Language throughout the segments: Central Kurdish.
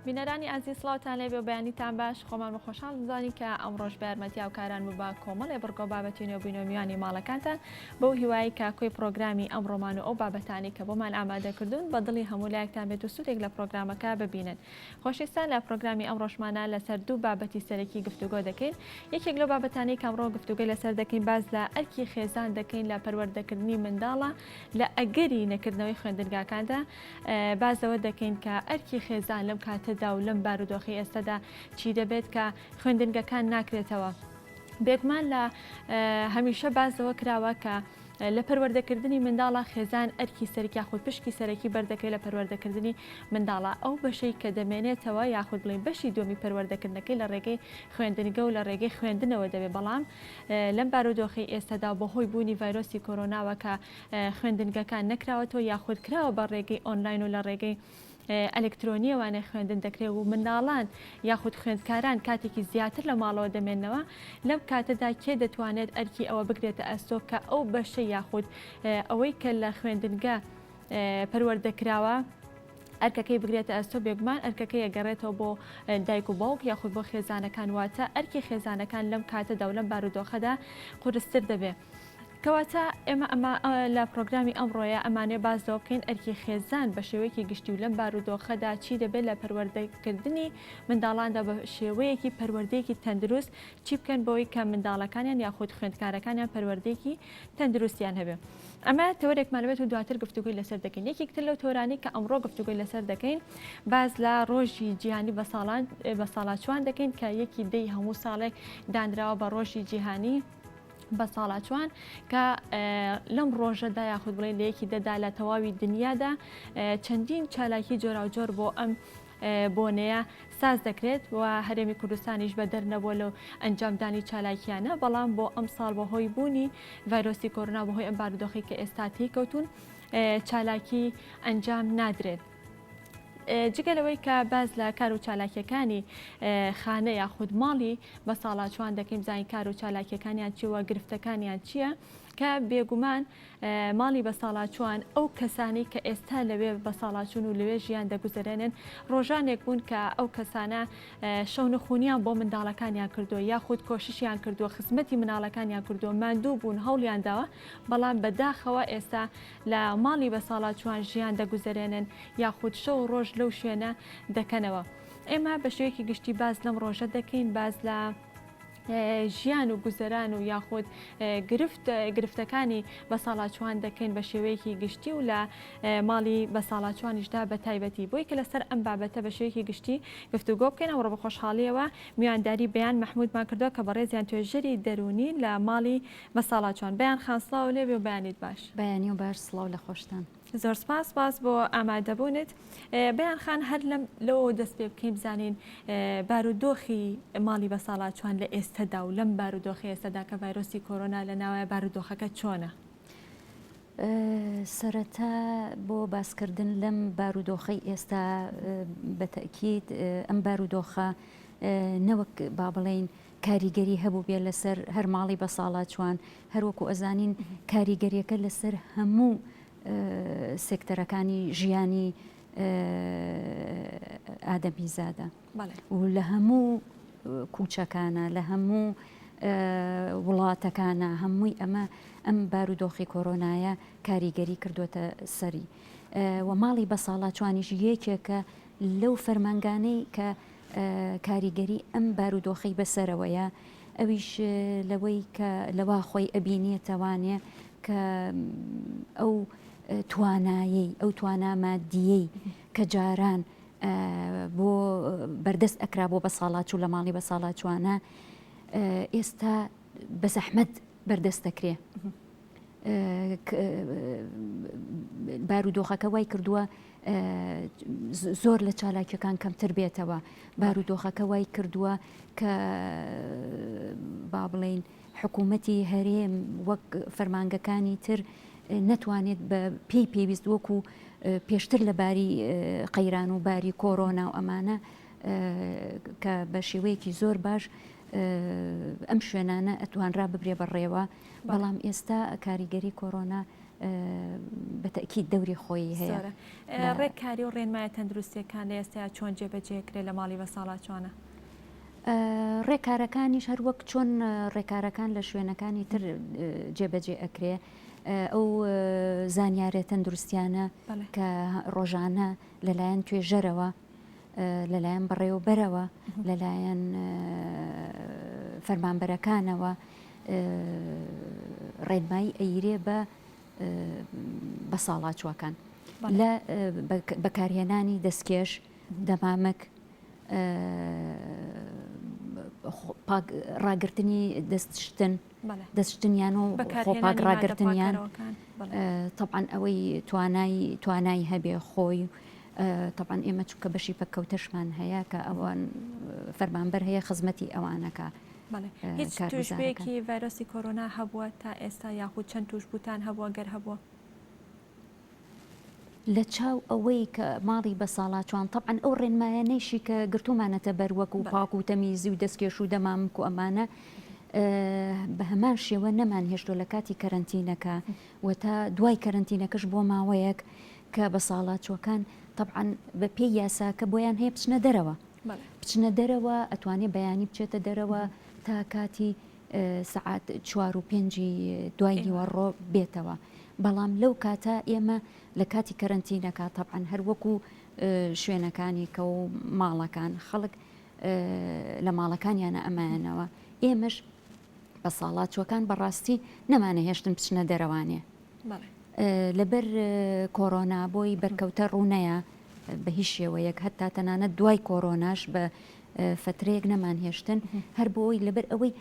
بینەرانی ئازیز سڵاوتان لێبێ و بەیانیتان باش خۆمان بە خۆشحاڵ دەزانین کە ئەمڕۆش بە یارمەتی هاوکاران بوو بە کۆمەڵێ بڕگە و بابەتی نوێ بووینەوە میوانی ماڵەکانتان بەو هیوایەی کە کۆی پڕۆگرامی ئەمڕۆمان و ئەو بابەتانەی کە بۆمان ئامادە کردوون بە دڵی هەموو لایەکتان بێت و سوودێک لە پڕۆگرامەکە ببینن. خۆشەویستان لە پڕۆگرامی ئەمڕۆشمانا لەسەر دوو بابەتی سەرەکی گفتوگۆ دەکەین یەکێک لەو بابەتانەی کە ئەمڕۆ گفتوگۆی لەسەر دەکەین باس لە ئەرکی خێزان دەکەین لە پەروەردەکردنی منداڵە لە ئەگەری نەکردنەوەی خوێندنگاکاندا باس لەوە دەکەین کە ئەرکی خێزان لەم کاتەدا و لەم بارودۆخی ئێستەدا چی دەبێت کە خوێندنگەکان ناکرێتەوە. بێگومان لە هەمیشە باس لەوە کراوە کە لە پەروەردەکردنی منداڵە خێزان ئەرکی سەرەکی یاخود پشکی سەرەکی بەردەکەوێت لە پەروەردەکردنی منداڵە ئەو بەشەی کە دەمێنێتەوە یاخود بڵێین بەشی دووەمی پەروەردەکردنەکەی لە ڕێگەی خوێندنگە و لە ڕێگەی خوێندنەوە دەبێت بەڵام لەم بارودۆخەی ئێستادا و بەهۆی بوونی ڤایرۆسی کۆرۆناوە کە خوێندنگەکان نەکراوەتەوە یاخود کراوە بە ڕێگەی ئۆنلاین و لە ڕێگەی ئەلکترۆنییەوانە خوێندن دەکرێت و منداڵان یاخود خوێندکاران کاتێکی زیاتر لە ماڵەوە دەمێنەوە، لەم کاتەدا کێ دەتوانێت ئەرکی ئەوە بگرێتە ئەستۆ کە ئەو بەشەی یاخود ئەوەی کە لە خوێندنگە پەروەردە کراوە ئەرکەکەی بگرێتە ئەستۆ، بێگومان ئەرکەکەی ئەگەڕێتەوە بۆ دایک و باوک یاخود بۆ خێزانەکان، واتە ئەرکی خێزانەکان لەم کاتەدا و لەم بارودۆخەدا قورستر دەبێت. کەواتە ئێمە ئەمە لە پرۆگرامی ئەمڕۆیە ئەمانەوێ باس لەوە بکەین ئەرکی خێزان بە شێوەیەکی گشتی و لەم بارودۆخەدا چی دەبێت لە پەروەردەکردنی منداڵاندا بە شێوەیەکی پەروەردەیەکی تەندروست چی بکەن بۆی کە منداڵەکانیان یاخود خوێندکارەکانیان پەروەردەیەکی تەندروستیان هەبێ. ئەمە تەوەرێکمان دەبێت و دواتر گفتوگۆی لەسەر دەکەین. یەکێک تر لەو تەوەرانەی کە ئەمڕۆ گفتوگۆی لەسەر دەکەین باس لە ڕۆژی جیهانی بەساڵان بەساڵاچوان دەکەین کە یەکی دەی هەموو ساڵێک دانراوە بە ڕۆژی جیهانی بەساڵاچوان کە لەم ڕۆژەدا یاخود بڵێن لە یەکی دەدا لە تەواوی دنیادا چەندین چالاکی جۆراوجۆر بۆ ئەم بۆنەیە ساز دەکرێت و هەرێمی کوردستانیش بەدەر نەبووە لەو ئەنجامدانی چالاکیانە بەڵام بۆ ئەم ساڵ بەهۆی بوونی ڤایرۆسی کۆرۆنا بەهۆی ئەم بارودۆخی کە ئێستا تێیکەوتوون چالاکی ئەنجام نادرێت. جگە لەوەی کە باس لە کار و چالاکیەکانی خانە یاخود ماڵی بەساڵاچوان دەکەین بزانین کار و چالاکیەکانیان چیوە گرفتەکانیان چییە کە بێگومان ماڵی بەساڵاچوان ئەو کەسانی کە ئێستا لەوێ بەساڵاچون و لەوێ ژیان دەگوزەرێنن ڕۆژانێک بوون کە ئەو کەسانە شەونخونیان بۆ منداڵەکانیان کردووە یاخود کۆششیان کردووە خزمەتی مناڵەکانیان کردووە ماندوو بوون هەوڵیان داوە بەڵام بەداخەوە ئێستا لە ماڵی بەساڵاچووان ژیان دەگوزەرێنن یاخود شەو و ڕۆژ لەو شوێنە دەکەنەوە. ئێمە بە شێوەیەکی گشتی باس لەم ڕۆژە دەکەین، باس لە ژیان و گوزەران و یاخود گرفت گرفتەکانی بەساڵاچووان دەکەین بە شێوەیەکی گشتی و لە ماڵی بەساڵاچووانیشدا بە تایبەتی بۆی کە لەسەر ئەم بابەتە بە شێوەیەکی گشتی گفتوگۆ بکەین ئەمڕۆ بە خۆشحاڵیەوە میوانداری بەیان مەحمودمان کردووە کە بەڕێزیان توێژەری دەروونی لە ماڵی بەساڵاچوان بەیان خان سڵاو لێبێ و بەیانیت باش. بەیانی و باش سڵاو لە خۆشتان. زۆر سپاس سپاس بۆ ئامادەبوونت. بەیان خان هەر لەم لەوەوە دەست پێ بکەین بزانین بارودۆخی ماڵی بەساڵاچوان لە ئێستەدا و لەم بارودۆخی ئێستەدا کە ڤایرۆسی کۆرۆنا لە ناوایە بارودۆخەکە چۆنە؟ سەرەتا بۆ باسکردن لەم بارودۆخەی ئێستا بە تەئکید ئەم بارودۆخە نەوەک با بڵێین کاریگەری هەبووبێ لەسەر هەر ماڵی بەساڵاچوان، هەروەکو ئەزانین کاریگەریەکە لەسەر هەموو سێکتەرەکانی ژیانی ئادەمیزادە و لە هەموو کوچەکانە لە هەموو وڵاتەکانە هەمووی ئەمە ئەم بارودۆخی کۆرۆنایە کاریگەری کردوتە سەری و ماڵی بەساڵاچوانیش یەکێکە لەو فەرمانگانەی کە کاریگەری ئەم بارودۆخەی بەسەرەوەیە، ئەویش لەوەی کە لەوا خۆی ئەبینێتەوانێ کە ئەو توانایەی ئەو توانا مادیەی کە جاران بۆ بەردەست ئەکرا بۆ بەساڵاچوو لە ماڵی بەساڵاچوانە ئێستا بە زەحمەت بەردەست دەکرێ. بارودۆخەکە وای کردووە زۆر لە چالاکیەکان کەمتر بێتەوە بارودۆخەکە وای کردووە کە با بڵین حکوومەتی هەرێم وەک فەرمانگەکانی تر نەتوانێت بە پێی پێویست وەکو پێشتر لە باری قەیران و باری کۆرۆنا و ئەمانە کە بە شێوەیەکی زۆر باش ئەم شوێنانە ئەتوانرا ببرێ بەڕێوە بەڵام ئێستا کاریگەری کۆرۆنا بە. ئەکید دەوری خۆی هەیە. زۆرە. ڕێککاری و ڕێنمایە تەندروستیەکان لە ئێستایا چۆن جێبەجێ کرێ لە ماڵی بەساڵاچوانە؟ ڕێکارەکانیش هەر وەک چۆن ڕێکارەکان لە شوێنەکانی تر جێبەجێ ئەکرێ ئەو زانیارە تەندروستیانە کە ڕۆژانە لەلایەن توێژەرەوە لەلایەن بەڕێوەبەرەوە لەلایەن فەرمانبەرەکانەوە ڕێنمایی ئەیرێ بە بەساڵاچووەکان لە بەکارهێنانی دەستکێش دەمامک ڕاگرتنی دەستشتن دەستشتنیان و خۆپاک ڕاگرتنیان تەبعەن ئەوەی توانای توانای هەبێ خۆی تەبعەن ئێمە چونکە بەشی پەککەوتەشمان هەیە کە ئەوان فەرمانبەر هەیە خزمەتی ئەوانەکە هیچ توشبوویەکی ڤایرۆسی کۆرۆنا هەبووە تا ئێستا یاخود چەند توشبووتان هەبووە گەر هەبووە؟ لە چاو ئەوەی کە ماڵی بەساڵاچوان تەبعەن ئەو ڕێنمایانەیشی کە گرتوومانەتە بەر وەکو پاک و تەمیزی و دەستکێش و دەمامک و ئەمانە بە هەمان شێوە نەمان هێشتوە لە کاتی کەرەنتینەکە و تا دوای کەرەنتینەکەش بۆ ماوەیەک کە بەساڵاچوەکان تەبعەن بە پێی یاساکە بۆیان هەیە بچنە دەرەوە بچنە دەرەوە ئەتوانێ بەیانی بچێتە دەرەوە تا کاتی سەعات چوار و پێنجی دوای نیوەڕۆ بێتەوە بەڵام لەو کاتە ئێمە لە کاتی کەرەنتینەکە تەبعەن هەر وەکو شوێنەکانی کە و ماڵەکان خەڵک لە ماڵەکانیانە ئەمایەنەوە ئێمەش بە ساڵاچوەکان بەڕاستی نەمانە هێشتن بچنە دەرەوانێ لەبەر کۆرۆنا بۆی بەرکەوتە ڕوونەیە بە هیچ شێوەیەک هەتا تەنانەت دوای کۆرۆناش بە فەترەیەک نەمانهێشتن هەر بۆی لەبەر ئەوەی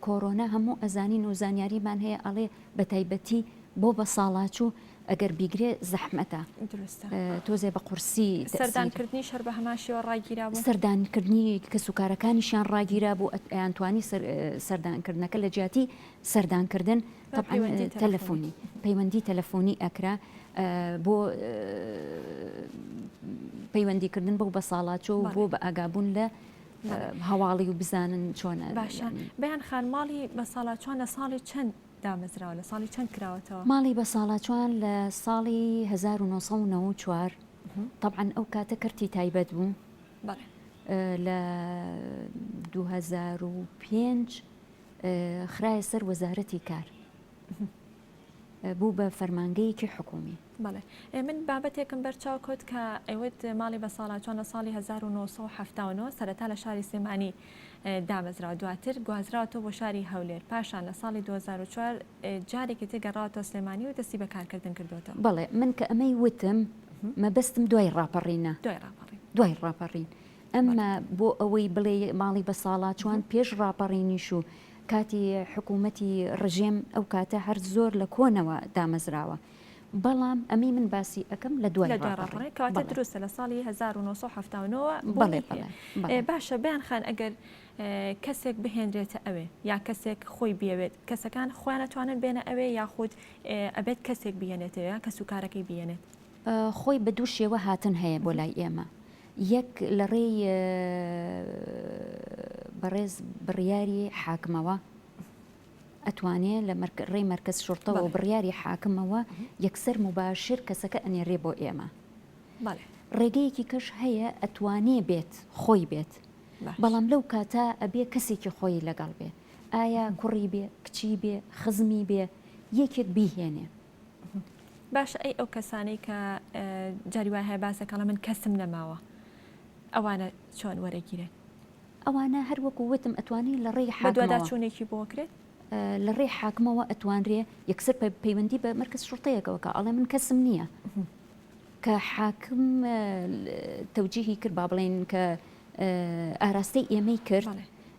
کۆرۆنا هەموو ئەزانین و زانیاریمان هەیە ئەڵێ بە تایبەتی بۆ بە ساڵاچوو ئەگەر بیگرێ زەحمەتە تۆزێ بە قورسی سەردانکردنی شەر بە هەمان شێوە ڕاگیرا بوو سەردانکردنی کەسوکارەکانیشیان ڕاگیرا بوو ئەیانتوانی سەردانکردنەکە لە جیاتی سەردانکردن تەبعەن تەلەفۆنی پەیوەندی تەلەفۆنی ئەکرا بۆ پەیوەندیکردن بەو بەساڵاچۆ و بۆ بە ئاگابوون لە هەواڵی و بزانن چۆنە باشە بەیان خان ماڵی بەساڵاچوان لە ساڵی چەند دامەزراوە لە ساڵی چەند کراوەتەوە؟ ماڵی بەساڵاچوان لە ساڵی 1994 طبعا ئەو کاتە کەرتی تایبەت بوو لە 2005 خرایە سەر وەزارەتی کار بوو بە فەرمانگەیەکی حکومی. بەڵێ من بابەتێکم بەرچاو کەوت کە ئەیوت ماڵی بەساڵاچوان لە ساڵی 1979 سەرەتا لە شاری سلێمانی دامەزراوە دواتر گوازراوەتەوە بۆ شاری هەولێر پاشان لە ساڵی 2004 جارێکی تر گەڕاوەتەوە سلێمانی و دەستی بە کارکردن کردووەتەوە. بەڵێ من کە ئەمەی وتم مەبەستم دوای ڕاپەڕینە. دوای ڕاپەڕین. دوای ڕاپەڕین. ئەمما بۆ ئەوەی بڵێی ماڵی بەساڵاچوان پێش ڕاپەڕینیش و کاتی حکوومەتی ڕژێم ئەو کاتە هەر زۆر لە کۆنەوە دامەزراوە. بەڵام ئەمەی من باسی ئەکەم لە دوای لە دوای ڕاپەڕین. ڕاپەڕین کەواتە بەڵێ. دروستە لە ساڵی 1979 وە بەڵێ بوونی هەیە. بەڵێ بەڵێ. باشە بەیان خان ئەگەر کەسێک بهێنرێتە ئەوێ یا کەسێک خۆی بیەوێت کەسەکان خۆیان ئەتوانن بێنە ئەوێ یاخود ئەبێت کەسێک بیهێنێتەوە یا کەسوکارەکەی بیهێنێت؟ خۆی بە دوو شێوە هاتن هەیە بۆ لای ئێمە یەک لە ڕێی بەڕێز بڕیاری حاکمەوە ئەتوانێ لە ڕێی مەرکەز شوڕتەوە و بڕیاری حاکمەوە یەکسەر موباشر کەسەکە ئەنێرێ بۆ ئێمە. ڕێگەیەکی کەش هەیە ئەتوانێ بێت خۆی بێت بەڵام لەو کاتە ئەبێ کەسێکی خۆی لەگەڵ بێ ئایا کوڕی بێ کچی بێ خزمی بێ یەکێک بیهێنێ. باشە ئەی ئەو کەسانەی کە جاری وای هەیە باسەکە ئەڵێ من کەسم نەماوە ئەوانە چۆن وەرەگیرێن؟ ئەوانە هەر وەکو وتم ئەتوانی لە ڕێی حاکمەوە بەدواداچوونێکی بۆ کرێت؟ لە ڕێی حاکمەوە ئەتوانرێ یەکسەر پەیوەندی بە مەرکەز شوڕتەیەکەوە کە ئەڵێ من کەسم نییە کە حاکم تەوجیهی کرد با بڵێین کە ئاراستەی ئێمەی کرد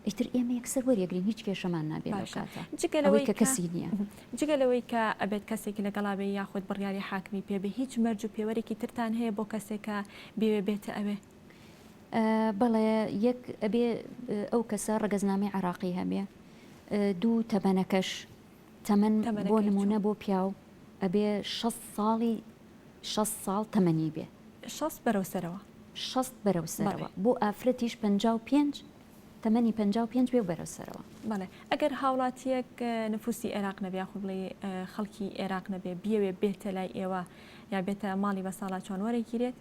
ئیتر ئێمە یەکسەر وەریەگرین هیچ کێشەمان نابێت لەو باشە کاتە جگە ئەوەی لەوەی کە کە کەسی نییە. جگە لەوەی کە ئەبێت کەسێکی لەگەڵا بێ یاخود بڕیاری حاکمی پێ بێ هیچ مەرج و پێوەرێکی ترتان هەیە بۆ کەسێک کە بیەوێ بێتە ئەوێ؟ بەڵێ یەک ئەبێ ئەو کەسە ڕەگەزنامەی عێراقی هەبێ دوو تەمەنەکەش تەمەن بۆ تەمەنەکەی چۆن؟ نمونە بۆ پیاو ئەبێ 60 ساڵی 60 ساڵ تەمەنی بێ. 60 بەرەو سەرەوە. 60 بەرەو بەڵێ. سەرەوە بۆ ئافرەتیش 55. تەمەنی 55 بێ و بەرەو سەرەوە. بەڵێ ئەگەر هاوڵاتیەک نفوسی عێراق نەبێ یاخود بڵێ خەڵکی عێراق نەبێ بیەوێ بێتە لای ئێوە یا بێتە ماڵی بەساڵاچوان وەرەگیرێت؟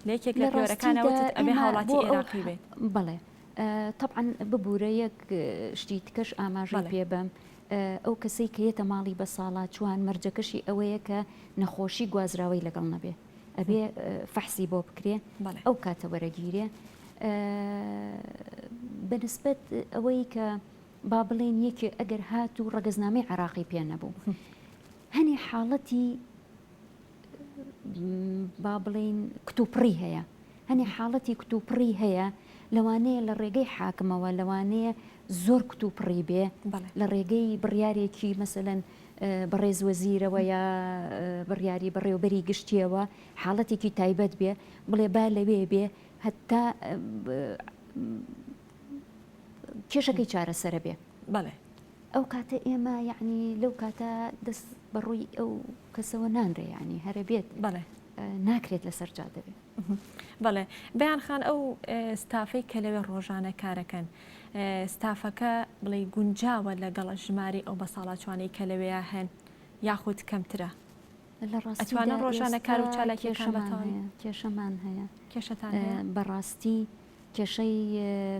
لە یەکێک لە پێوەرەکانە وتت ئەبێ هاوڵاتی عێراقی بێت. بەڵێ تەبعەن ببورە یەک شتی تکەش ئاماژەی پێ بەم ئەو کەسەی کە یەتە ماڵی بەساڵاچوان مەرجەکەشی ئەوەیە کە نەخۆشی گوازراوەی لەگەڵ نەبێ ئەبێ فەحسی بۆ بکرێ ئەو کاتە وەرەگیرێ بەنسبەت ئەوەی کە با بڵێن یەکێ ئەگەر هات و ڕەگەزنامەی عراقی پێ نەبوو هەنێ حاڵەتی با بڵێین کتوپڕی هەیە هەنێ حاڵەتی کتوپڕی هەیە لەوانەیە لە ڕێگەی حاکمەوە لەوانەیە زۆر کتوپڕی بێ لە ڕێگەی بڕیارێکی مەسەلەن بەڕێز وەزیرەوە یا بڕیاری بەڕێوبەری گشتیەوە حاڵەتێکی تایبەت بێ بڵێ با لەوێ بێ هەتا کێشەکەی چارەسەرە بێ. بەڵێ. ئەو کاتە ئێمە یەعنی لەو کاتە دەست بە ڕووی ئەو کەسەوە نانرێ یەعنی هەرە بێت بەڵێ. ناکرێت لەسەر جادە بێ. بەڵێ بەیان خان ئەو ستافەی کە لەوێ ڕۆژانە کارەکەن ستافەکە بڵێ گونجاوە لەگەڵ ژمارەی ئەو بەساڵاچوانەی کە لەوێیا هەن یاخود کەمترە؟ لە ڕاستیدا ئەتوانن ڕۆژانە کار و ئێستا چالاکیەکان کێشەمان بەتەواوی هەیە کێشەمان هەیە کێشەتان هەیە؟ بەڕاستی کێشەی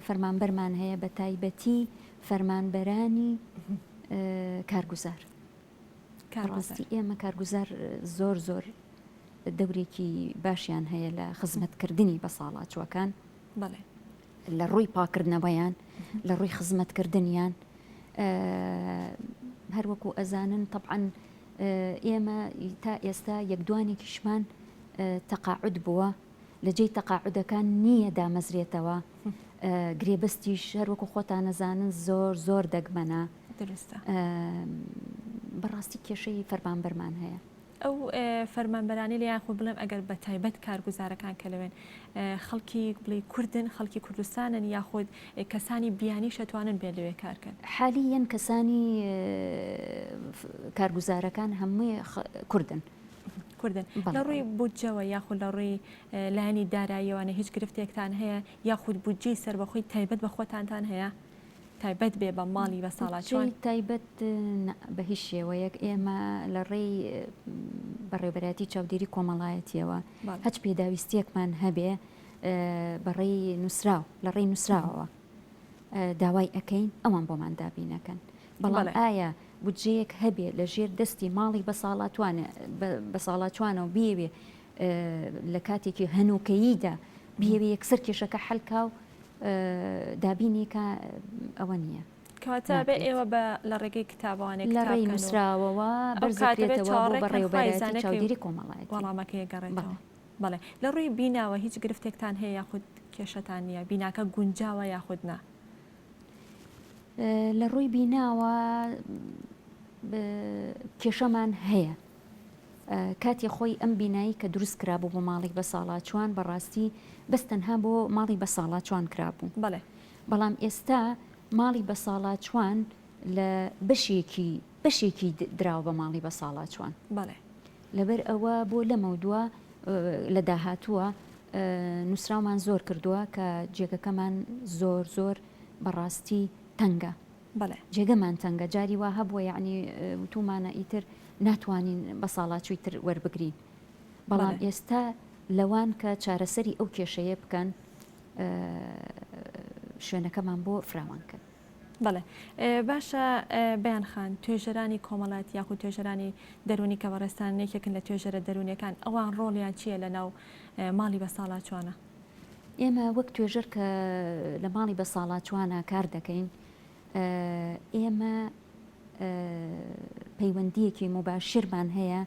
فەرمانبەرمان هەیە بە تایبەتی فەرمانبەرانی کارگوزار. کارگوزار. ڕاستی ئێمە کارگوزار زۆر زۆر دەورێکی باشیان هەیە لە خزمەتکردنی بەساڵاچووەکان. بەڵێ. لە ڕووی پاکردنەوەیان، لە ڕووی خزمەتکردنیان. هەروەکو ئەزانن تەبعەن ئێمە تا ئێستا یەک دوانێکیشمان تەقاعد بووە. لە جێی تەقاعودەکان نییە دامەزرێتەوە، گرێبەستیش هەر وەکو خۆتان ئەزانن زۆر زۆر دەگمەنە. دروستە. بەڕاستی کێشەی فەرمانبەرمان هەیە. ئەو فەرمانبەرانەی لە یاخود بڵێم ئەگەر بە تایبەت کارگوزارەکان کە لەوێن خەڵکی بڵێ کوردن خەڵکی کوردستانن یاخود کەسانی بیانیش ئەتوانن بێن لەوێ کار کەن؟ حالیەن کەسانی کارگوزارەکان هەمووی کوردن. کوردن. لە ڕووی بودجەوە یاخود لە ڕووی لایەنی داراییەوانە هیچ گرفتێکتان هەیە یاخود بودجەی سەربەخۆی تایبەت بە خۆتانتان هەیە تایبەت بێ بە ماڵی بە ساڵاچوان؟ بودجەی تایبەت نا بە هیچ شێوەیەک ئێمە لە ڕێی بەڕێوەبەرایەتی چاودێری کۆمەڵایەتیەوە هەچ پێداویستیەکمان هەبێ بە ڕێی نووسراو لە ڕێی نووسراوەوە داوای ئەکەین ئەوان بۆمان دابینەکەن بەڵام ئایا بودجەیەک هەبێ لە ژێر دەستی ماڵی بەساڵاچوانەوە بیەوێ لە کاتێکی هەنووکەییدا بیەوێ یەکسەر کێشەکە حەل کا و دابینی کا ئەوە نییە. کەواتە بێ ئێوە بە لە ڕێگەی کتابەوانێک لە ڕێی نووسراوەوە بەرزکرێتەوە بۆ بەڕێوەبەرایەتی چاودێری کۆمەڵایەتی. وەڵامەکەی گەڕێتەوە. بەڵێ لە ڕووی بیناوە هیچ گرفتێکتان هەیە یاخود کێشەتان نییە بیناکە گونجاوە یاخود نا؟ لە ڕووی بیناوە کێشەمان هەیە. کاتی خۆی ئەم بینایی کە دروست کرابوو بۆ ماڵی بەساڵاچوان بەڕاستی بەس تەنها بۆ ماڵی بەساڵاچوان کرابوو. بەڵێ. بەڵام ئێستا ماڵی بەساڵاچوان لە بەشێکی بەشێکی دراوە بە ماڵی بەساڵاچوان. بەڵێ. لەبەر ئەوە بۆ لەمەودوا لە داهاتووە نووسراومان زۆر کردووە کە جێگەکەمان زۆر زۆر بەڕاستی تەنگە. بەڵێ. جێگەمان تەنگە جاری وا هەبووە یەعنی وتوومانە ئیتر ناتوانین بەساڵاچووی تر وەربگرین. بەڵام ئێستا لەوان کە چارەسەری ئەو کێشەیە بکەن شوێنەکەمان بۆ فراوان کەن. بەڵێ باشە بەیان خان توێژەرانی کۆمەڵایەتی یاخود توێژەرانی دەروونی کە بەڕێزتان یەکێکن لە توێژەرە دەروونیەکان ئەوان ڕۆڵیان چییە لە ناو ماڵی بەساڵاچوانە؟ ئێمە وەک توێژەر کە لە ماڵی بەساڵاچوانە کار دەکەین ئێمە پەیوەندیەکی موباشرمان هەیە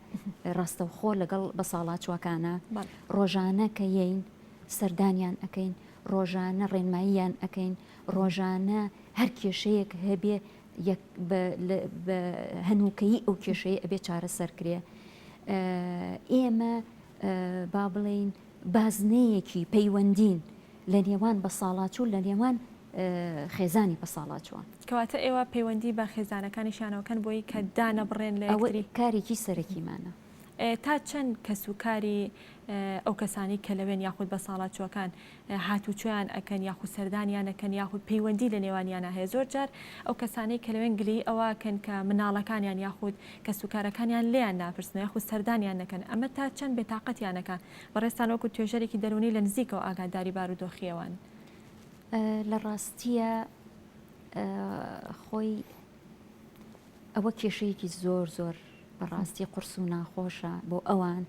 ڕاستەوخۆ لەگەڵ بەساڵاچوەکانە ڕۆژانە کە یین سەردانیان ئەەکەین ڕۆژانە ڕێنماییان ئەەکەین ڕۆژانە هەر کێشەیەک هەبێ بە هەنووکەیی ئەو کێشەیە ئەبێ چارەسەر کرێ ئێمە با بڵێین بازنەیەکی پەیوەندین لە نێوان بەساڵاچوو لە نێوان خێزانی بەساڵاچووان. کەواتە ئێوە پەیوەندی بە خێزانەکانیشیانەوە کەن بۆی کە دانەبڕێن لە ئەوە یەکتری؟ کارێکی سەرەکیمانە. تا چەند کەسوکاری ئەو کەسانەی کە لەوێن یاخود بەساڵاچووەکان هاتوچۆیان ئەکەن یاخود سەردانیان ئەکەن یاخود پەیوەندی لە نێوانیانا هەیە زۆر جار ئەو کەسانەی کە لەوێن گلەیی ئەوە ئەکەن کە مناڵەکانیان یاخود کەسوکارەکانیان لێیان ناپرسن یاخود سەردانیان نەکەن ئەمە تا چەند بێتاقەتیان ئەکا بەڕێزتان وەکو توێژەرێکی دەروونی لە نزیکەوە ئاگاداری بارودۆخی ئەوان. لە ڕاستییا خۆی ئەوە کێشەیەکی زۆر زۆر بەڕاستی قورس و ناخۆشە بۆ ئەوان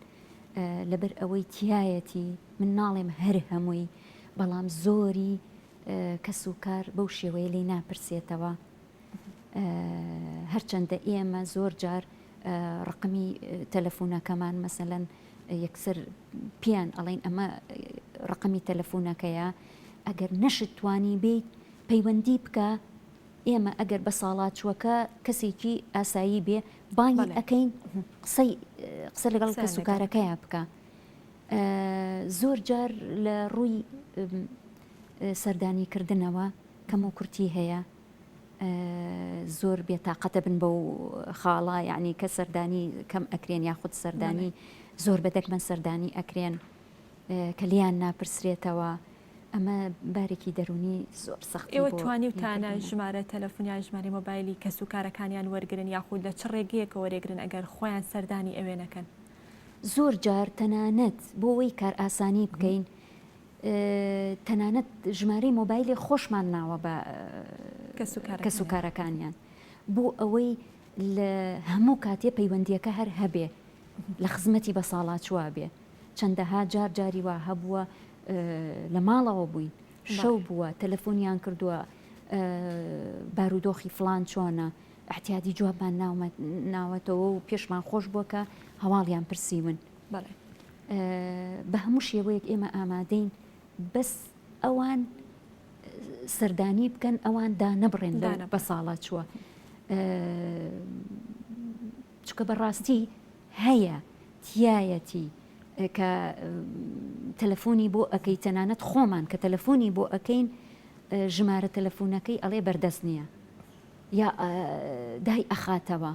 لەبەر ئەوەی تایەتی من ناڵێم هەر هەمووی بەڵام زۆری کەس و کار بەو شێوەیە لی ناپرسێتەوە هەرچەندە ئێمە زۆر جار ڕقمی تەلەفۆنەکەمان مەسەەن یەکسەر پیان ئەڵین ئەمە ڕقمی تەلەفۆنەکەیە ئەگەر نەشت توانی بیت پەیوەندی بکە ئێمە ئەگەر بەساڵاچووەکە کەسێکی ئاسایی بێ بانگی ئەکەین قسەی قسە لەگەڵ کەسوکارەکەیا بکە زۆر جار لە ڕووی سەردانی کردنەوە کەم و کورتی هەیە زۆر بێتاقەتە بن بەو خاڵە یعنی کە سەردانی کەم ئەکرێن یاخود سەردانی زۆر بە دەگمەن سەردانی ئەکرێن کە لێیان ناپرسرێتەوە ئەمە بارێکی دەروونی زۆر سەختی ئێوە بۆ توانیوتانە لێکردنە. ژمارە تەلەفون یان ژمارەی مۆبایلی کەسوکارەکانیان وەرگرن یاخود لە چ ڕێگەیەکەوە وەرێگرن ئەگەر خۆیان سەردانی ئەوێ نەکەن؟ زۆر جار تەنانەت بۆ وەی کارئاسانی بکەین تەنانەت ژمارەی مۆبایلی خۆشمان ناوە بە کەسوکارەکانیان بۆ ئەوەی لە هەموو کاتێ پەیوەندیەکە هەر هەبێ لە خزمەتی بەساڵاچووا بێ. چەندەها جار جاری وا هەبووە لە ماڵەوە بووین شەو بووە تەلەفۆنیان کردووە بارودۆخی فلان چۆنە احتیادی جوابمان ناوەتەوە و پێشمان خۆش بووە کە هەواڵیان پرسیون بە هەموو شێوەیەک ئێمە ئامادەین بەس ئەوان سەردانی بکەن ئەوان دانەبڕێن بە ساڵە چووە چکە بەڕاستی هەیە تیایەتی کە تەلەفۆنی بۆ ئەکەی تەنانەت خۆمان کە تەلەفۆنی بۆ ئەکەین ژمارە تەلەفۆنەکەی ئەڵێ بەردەست نییە یا دای ئەخاتەوە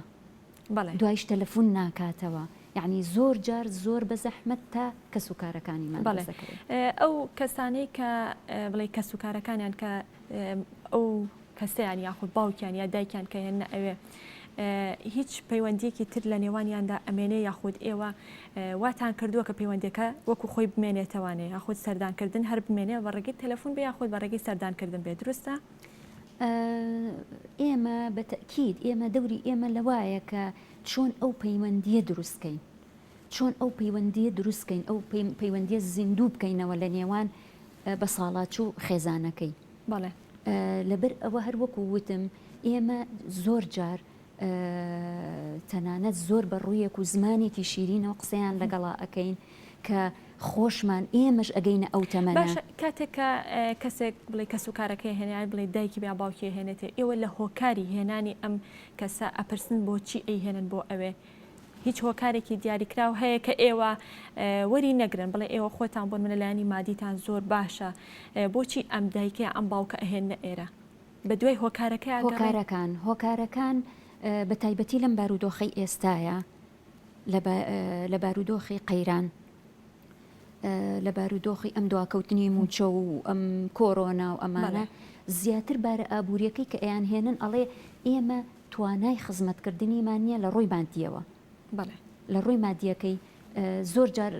دوایش تەلەفۆن ناکاتەوە یعنی زۆر جار زۆر بە زەحمەت تا کەس و کارەکانیمان ئەو کەسانەی کە بڵێ کەس و کارەکانیان کە ئەو کەسەیان یاخود باوکیان یا دایکیان کە هێننە ئەوێ هیچ پەیوەندیەکی تر لە نێوانیاندا ئەمێنێ یاخود ئێوە واتان کردووە کە پەیوەندەکە وەکو خۆی بمێنێتەوانێ یاخود سەردانکردن هەر بمێنێ بە ڕێگەی تەلەفۆن بێ یاخود بە ڕێگەی سەردانکردن بێ دروستە؟ ئێمە بە تەئکید ئێمە دەوری ئێمە لەوایە کە چۆن ئەو پەیوەندیە دروست کەین چۆن ئەو پەیوەندیە دروست کەین ئەو پەیوەندیە زیندوو بکەینەوە لە نێوان بەساڵاچوو خێزانەکەی. بەڵێ. لەبەر ئەوە هەر وەکو وتم ئێمە زۆر جار تەنانەت زۆر بە ڕوویەک و زمانێکی شیرینەوە قسەیان لەگەڵا ئەکەین کە خۆشمان ئێمەش ئەگەینە ئەو تەمەنە. باشە کاتێک کە کەسێک بڵێ کەسوکارەکەی هێنێ یان بڵێ دایکی یا باوکی هێنێتێ ئێوە لە هۆکاری هێنانی ئەم کەسە ئەپرسن بۆچی ئەیهێنن بۆ ئەوێ؟ هیچ هۆکارێکی دیاریکراو هەیە کە ئێوە وەری نەگرن بڵێ ئێوە خۆتان بۆ منە لایەنی مادیتان زۆر باشە بۆچی ئەم دایکە ئەم باوکە ئەهێننە ئێرە بە دوای هۆکارەکە هۆکارەکان هۆکارەکان بە تایبەتی لەم بارودۆخەی ئێستاە لە بارودۆخی قەیران لە بارودۆخی ئەم دواکەوتنی موچە و ئەم کۆرۆنا و ئەمانە زیاتر بارە ئابوووریەکەی کە ئەیان هێنن ئەڵێ ئێمە توانای خزمەتکردنیمان نییە لە ڕووی مادییەوە. بەڵێ. لە ڕووی مادییەکەی زۆر جار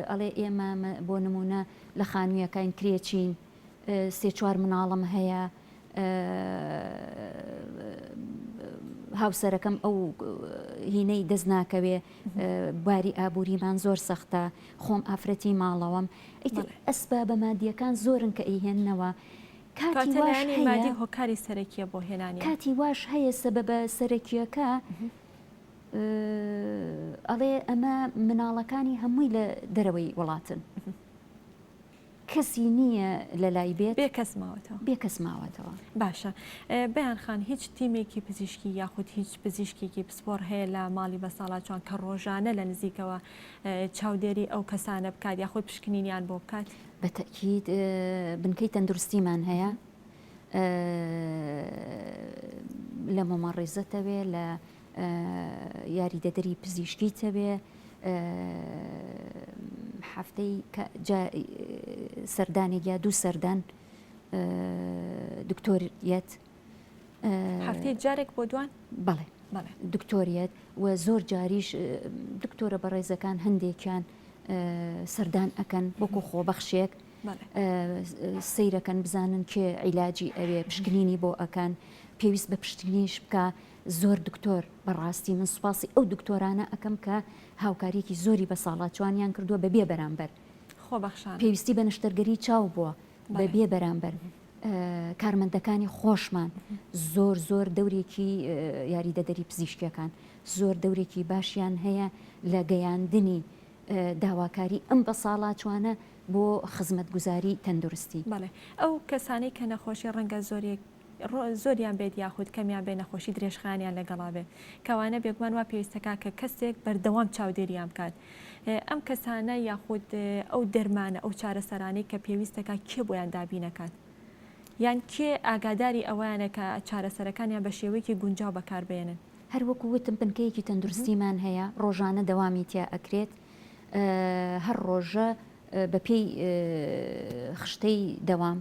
ئەڵێ ئێمە بۆ نموونە لە خانوویەکاین کرێچین، سێ چوار مناڵم هەیە، هاوسەرەکەم ئەو هینەی دەست ناکەوێ، باری ئابووریمان زۆر سەختە، خۆم ئافرەتی ماڵەوەم. ئیتر ئەسبابە مادییەکان زۆرن کە ئەیهێننەوە. کاتی کەواتە واش لایەنی هەیە مادی هۆکاری سەرەکیە بۆ هێنانیان. کاتی واش هەیە سەبەبە سەرەکیەکە ئەڵێ ئەمە مناڵەکانی هەمووی لە دەرەوەی وڵاتن کەسی نییە لە لای بێت بێ کەس ماوەتەوە بێ کەس ماوەتەوە. باشە بەیان خان هیچ تیمێکی پزیشکی یاخود هیچ پزیشکێکی پسپۆڕ هەیە لە ماڵی بەساڵاچوان کە ڕۆژانە لە نزیکەوە چاودێری ئەو کەسانە بکات یاخود پشکنینیان بۆ بکات؟ بە تەئکید بنکەی تەندروستیمان هەیە لە مۆمەڕیزە تەوێ لە یاریدەدەری پزیشکی تەوێ. هەفتەی سەردانێک یا دوو سەردان دکتۆر یەت. هەفتەی جارێک بۆ دوان؟ بەڵێ دکتۆر یەت و زۆر جاریش دکتۆرە بەڕێزەکان هەندێکیان سەردان ئەکەن وەکو خۆبەخشێک سەیرەکەن بزانن کێ عیلاجی ئەوێ پشکنینی بۆ ئەکەن پێویست بە پشتنیش بکە زۆر دکتۆر بەڕاستی من سوپاسی ئەو دکتۆرانە ئەکەم کە هاوکاریەکی زۆری بە ساڵاچوانیان کردووە بە بێ بەرامبەر خۆبەخشانە. پێویستی بە نەشتەرگەری چاو بووە بە بێ بەرامبەر کارمەندەکانی خۆشمان زۆر زۆر دەورێکی یاریدەدەری پزیشکیەکان زۆر دەورێکی باشیان هەیە لە گەیاندنی داواکاری ئەم بەساڵاچوانە بۆ خزمەتگوزاری تەندروستی. بەڵێ ئەو کەسانەی کە نەخۆشی ڕەنگە زۆریەک زۆریان بێت یاخود کەمیان بێت نەخۆشی درێژخایەنیان لەگەڵا بێت کەوانە بێگومان وا پێویستەکا کە کەسێک بەردەوام چاودێریان بکات ئەم کەسانە یاخود ئەو دەرمانە ئەو چارەسەرانەی کە پێویستەکە کێ بۆیان دابینەکات یان کێ ئاگاداری ئەوەیانە کە چارەسەرەکانیان بە شێوەیەکی گونجاو بەکاربێنن؟ هەر وەکو وتم بنکەیەکی تەندروستیمان هەیە ڕۆژانە دەوامی تیا ئەکرێت هەر ڕۆژە بەپێی خشتەی دەوام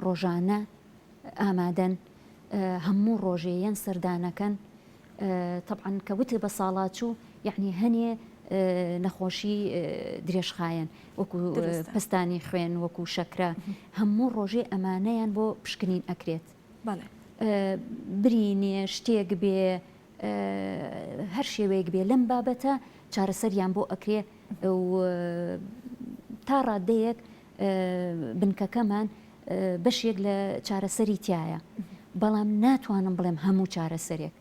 ڕۆژانە ئامادەن هەموو ڕۆژێ یەن سەردانەکەن تەبعەن کە وتت بە ساڵاچوو یەعنی هەنێ نەخۆشی درێژخایەن وەکو پەستانی خوێن وەکو شەکرە هەموو ڕۆژێ ئەمانەیان بۆ پشکنین ئەکرێت برینێ شتێک بێ هەر شێوەیەک بێ لەم بابەتە چارەسەریان بۆ ئەکرێ و تا ڕادەیەک بنکەکەمان بەشێک لە چارەسەری تایە بەڵام ناتوانم بڵێم هەموو چارەسەرێک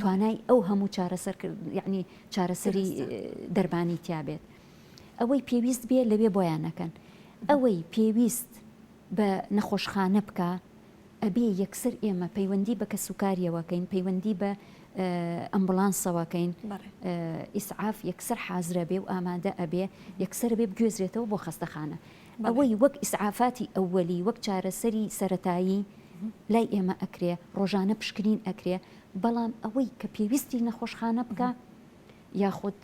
توانای ئەو هەموو چارەسەر یعنی چارەسەری دەرمانی تیابێت ئەوەی پێویست بێ لەوێ بۆیان نەکەن ئەوەی پێویست بە نەخۆشخانە بکە ئەبێ یەکسەر ئێمە پەیوەندی بە کەسوکاریەوە کەین، پەیوەندی بە ئەمبوڵانسەوە کەین، ئیسعاف یەکسەر حازرە بێ و ئامادە ئەبێ، یەکسەر ئەبێ بگوێزرێتەوە بۆ خەستەخانە. ئەوەی وەک ئیسعافاتی ئەوەلی، وەک چارەسەری سەرەتایی لای ئێمە ئەکرێ، ڕۆژانە پشکنین ئەکرێ، بەڵام ئەوەی کە پێویستی نەخۆشخانە بکا، یاخود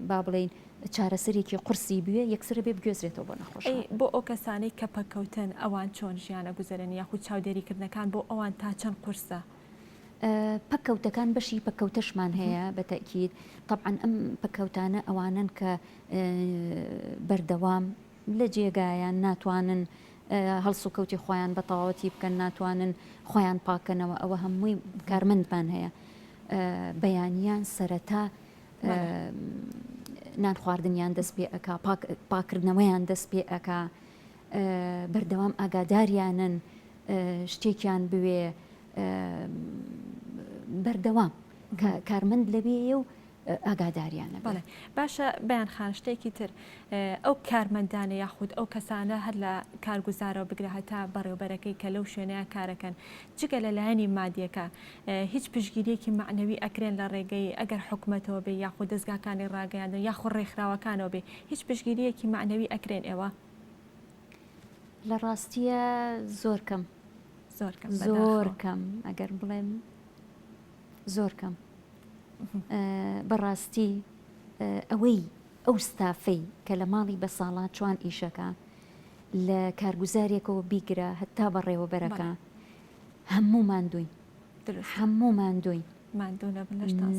با بڵێین چارەسەرێکی قورسی بوێ یەکسرە بێ بگوێزرێتەوە بۆ نەخۆش. ئەی بۆ ئەو کەسانەی کە پەککەوتن ئەوان چۆن ژیان ئەگوزەرێنن یاخود چاودێریکردنەکان بۆ ئەوان تا چەند قورسە؟ پەککەوتەکان بەشی پەککەوتەشمان هەیە بە تەئکید تەبعەن ئەم پەککەوتانە ئەوانەن کە بەردەوام لە جێگایان ناتوانن هەڵسوکەوتی خۆیان بە تەواوەتی بکەن ناتوانن خۆیان پاکەنەوە ئەوە هەمووی کارمەندمان هەیە بەیانیان سەرەتا نان خواردنیان دەست پێ ئەک پاکردنەوەیان دەست پێ ئەک بەردەوام ئاگاداریانن شتێکیان بوێ بەردەوام کارمەند لەوێیە و ئاگاداریان نەبێت. بەڵێ باشە بەیان خان شتێکی تر ئەو کارمەندانە یاخود ئەو کەسانە هەر لە کارگوزارەوە بگرە هەتا بەڕێوبەرەکەی کە لەو شوێنەیە کارەکەن جگە لە لایەنی مادیەکە هیچ پشگیریەکی مەعنەوی ئەکرێن لە ڕێگەی ئەگەر حکومەتەوە بێ یاخود دەزگاکانی ڕاگەیاندن یاخود ڕێکخراوەکانەوە بێ هیچ پشگیریەکی مەعنەوی ئەکرێن ئێوە؟ لە ڕاستیە زۆر کەم زۆر کەم زۆر کەم ئەگەر بڵێم زۆر کەم بەڕاستی ئەوەی ئەو ستافەی کە لە ماڵی بەساڵاچوان ئیشەکە لە کارگوزارێکەوە بیگرە هەتا بەڕێوەبەرەکە هەموو ماندووین هەموو ماندووین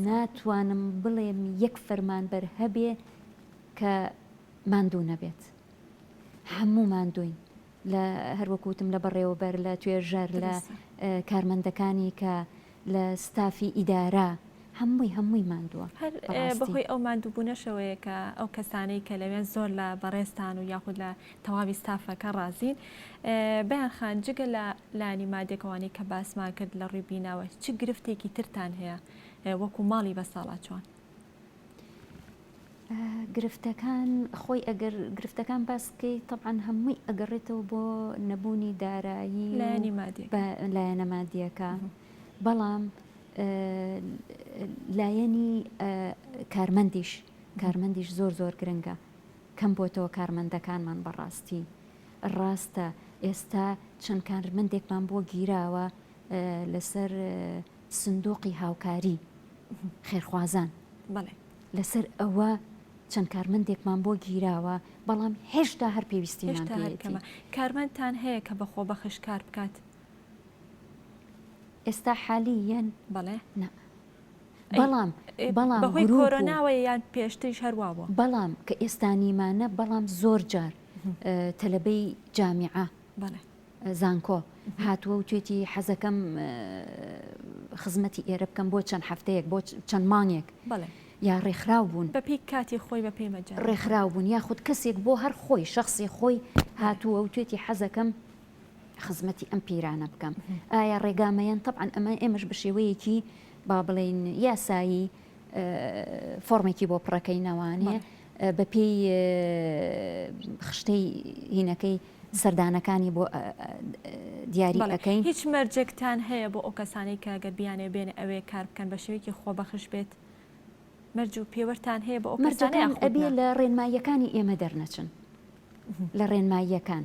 ناتوانم بڵێم یەک فەرمانبەر هەبێ کە ماندوو نەبێت هەموو ماندووین لە هەر وەکو وتم لە بەڕێوەبەر لە توێژەر لە کارمەندەکانی کە لە ستافی ئیدارە هەمووی هەمووی ماندووە. هەر بەهۆی ئەو ماندووبوونەشەوەیە کە ئەو کەسانەی کە لەوێن زۆر لە بەڕێزتان و یاخود لە تەواوی ستافەکە ڕازین. بەیان خان جگە لە لایەنی مادیەکەوانەی کە باسمان کرد لە ڕووی بیناوە چ گرفتێکی ترتان هەیە وەکو ماڵی بەساڵاچوان؟ گرفتەکان خۆی ئەگەر گرفتەکان باس بکەی تەبعەن هەمووی ئەگەڕێتەوە بۆ نەبوونی دارایی لایەنی مادیەکە لایەنە مادیەکە بەڵام لایەنی کارمەندیش کارمەندیش زۆر زۆر گرنگە کەم بۆتەوە کارمەندەکانمان بەڕاستی ڕاستە ئێستا چەند کارمەندێکمان بۆ گیراوە لەسەر سندوقی هاوکاری. خێرخوازان لەسەر ئەوە چەند کارمەندێکمان بۆ گیراوە بەڵام هێشتا هەر پێویستیمان پێیەتی. کارمەندتان هەیە کە بە خۆبەخش کار بکات؟ ئێستا حالیەن بەڵێ نا. بەڵام بەڵام بەهۆی کۆرۆناوەیە یان پێشتریش هەر وا بووە؟ بەڵام کە ئێستا نیمانە بەڵام زۆر جار تەلەبەی جامیعە زانکۆ هاتووە و توێتی حەزەکەم خزمەتی ئێرە بکەم بۆ چەند هەفتەیەک بۆ چەند مانگێک یا ڕێکخراو بوون بەپێی کاتی خۆی بەپێی مەجال ڕێکخراو بوون یاخود کەسێک بۆ هەر خۆی شخصی خۆی هاتووە و توێتی حەزەکەم خزمەتی ئەم پیرانە بکەم ئایا ڕێگامەیەن تەبعەن ئەمە ئێمەش بە شێوەیەکی با بڵێین یاسایی فۆرمێکی بۆ پڕەکەینەوانێ بە پێی خشتەی هینەکەی سەردانەکانی بۆ دیاری ئەەکەین. هیچ مەرجێکتان هەیە بۆ ئەو کەسانەی کە گەر بیانەوێ بێنە ئەوێ کار بکەن بە شێوەیەکی خۆبەخش بێت؟ مەرج و پێوەرتان هەیە بۆ ئەو کەسانە مەرجەکان ئەبێ لە ڕێنماییەکانی ئێمە دەرنەچن لە ڕێنماییەکان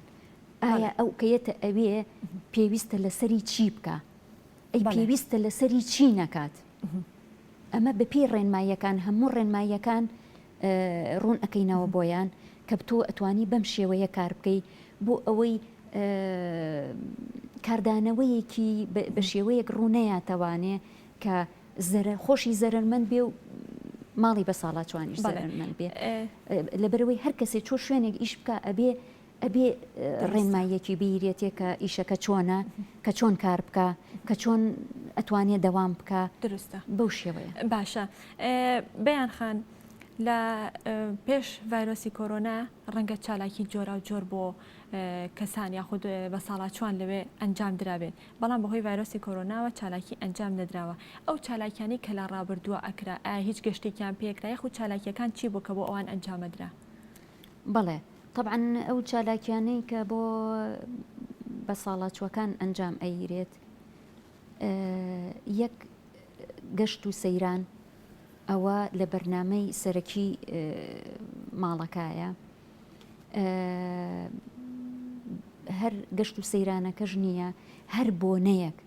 ئایا ئەو کە یەتە ئەوێ پێویستە لەسەری چی بکا ئەی پێویستە لەسەری چی نەکات ئەمە بەپێی ڕێنماییەکان هەموو ڕێنماییەکان ڕوون ئەەکەینەوە بۆیان کە تۆ ئەتوانی بەم شێوەیە کار بکەی بۆ ئەوەی کاردانەوەیەکی بە شێوەیەک ڕوونەیاتەوانێ کە زەرەر خۆشی زەرەرمەند بێ و ماڵی بەساڵاچوانیش زەرەرمەند بێ لەبەرەوەی هەر کەسێ چۆ شوێنێک ئیش بکە ئەبێ ئەبێ ڕێنماییەکی بیرێتێ کە ئیشەکە چۆنە کە چۆن کار بکە کە چۆن ئەتوانێ دەوام بکە دروستە بەو شێوەیە باشە بەیان خان لە پێش ڤایرۆسی کۆرۆنا ڕەنگە چالاکی جۆرا و جۆر بۆ کەسان یاخود بە ساڵاچوان لەوێ ئەنجام درابێت بەڵام بەهۆی ڤایرۆسی کۆرۆناوە چالاکی ئەنجام نەدراوە، ئەو چالاکیانەی کە لە ڕابردووە ئەکرا ئایا هیچ گەشتێکیان پێکرا یاخود چالاکیەکان چی بوو کە بۆ ئەوان ئەنجامەدرا؟ بەڵێ تەبعەن ئەو چالاکیانەی کە بۆ بەساڵاچووەکان ئەنجام ئەیرێت یەک گەشت و سەیران ئەوە لە بەرنامەی سەرەکی ماڵەکایە هەر گەشت و سەیرانەکەش نییە هەر بۆنەیەک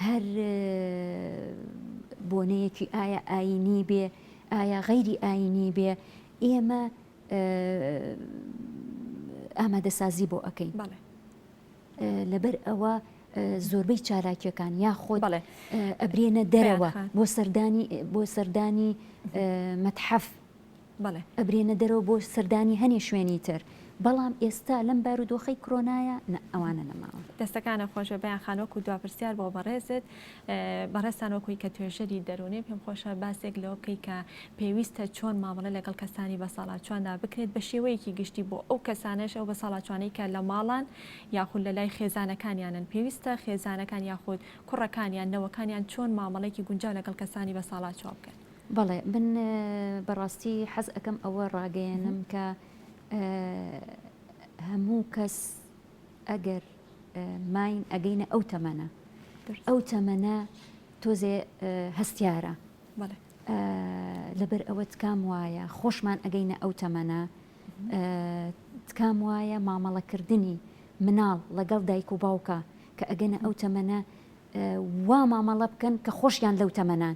هەر بۆنەیەکی ئایا ئاینی بێ ئایا غەیری ئاینی بێ ئێمە ئامادەسازی بۆ ئەەکەین لەبەر ئەوە زۆربەی چالاکیەکان یاخۆ ئەبرێنە دەرەوە بۆ سەردانی بۆ سەردانی مەتحەف بەڵێ. ئەبرێنە دەرەوە بۆ سەردانی هەنێ شوێنی تر بەڵام ئێستا لەم بارودۆخەی کرۆنایە نا ئەوانە نەماون. دەستەکانت خۆش بێ بەیان خان وەکو دوا پرسیار بۆ بەڕێزت بەڕێزتان وەکوی کە توێژەری دەروونی پێم خۆشە باسێک لەوە بکەی کە پێویستە چۆن مامەڵە لەگەڵ کەسانی بەساڵاچواندا بکرێت بە شێوەیەکی گشتی بۆ ئەو کەسانەش ئەو بەساڵاچوانەی کە لە ماڵان یاخود لە لای خێزانەکانیانن پێویستە خێزانەکان یاخود کوڕەکانیان نەوەکانیان چۆن مامەڵێکی گونجاو لەگەڵ کەسانی بەساڵاچوان بکەن. بەڵێ من بەڕاستی حەز ئەکەم ئەوە ڕاگەیەنم کە هەموو کەس ئەگەر ماین ئەگەینە ئەو تەمەنە ئەو تەمەنە تۆزێ هەستیارە لەبەر ئەوە تکام وایە خۆشمان ئەگەینە ئەو تەمەنە تکام وایە مامەڵەکردنی مناڵ لەگەڵ دایک و باوکە کە ئەگەنە ئەو تەمەنە وا مامەڵە بکەن کە خۆشیان لەو تەمەنان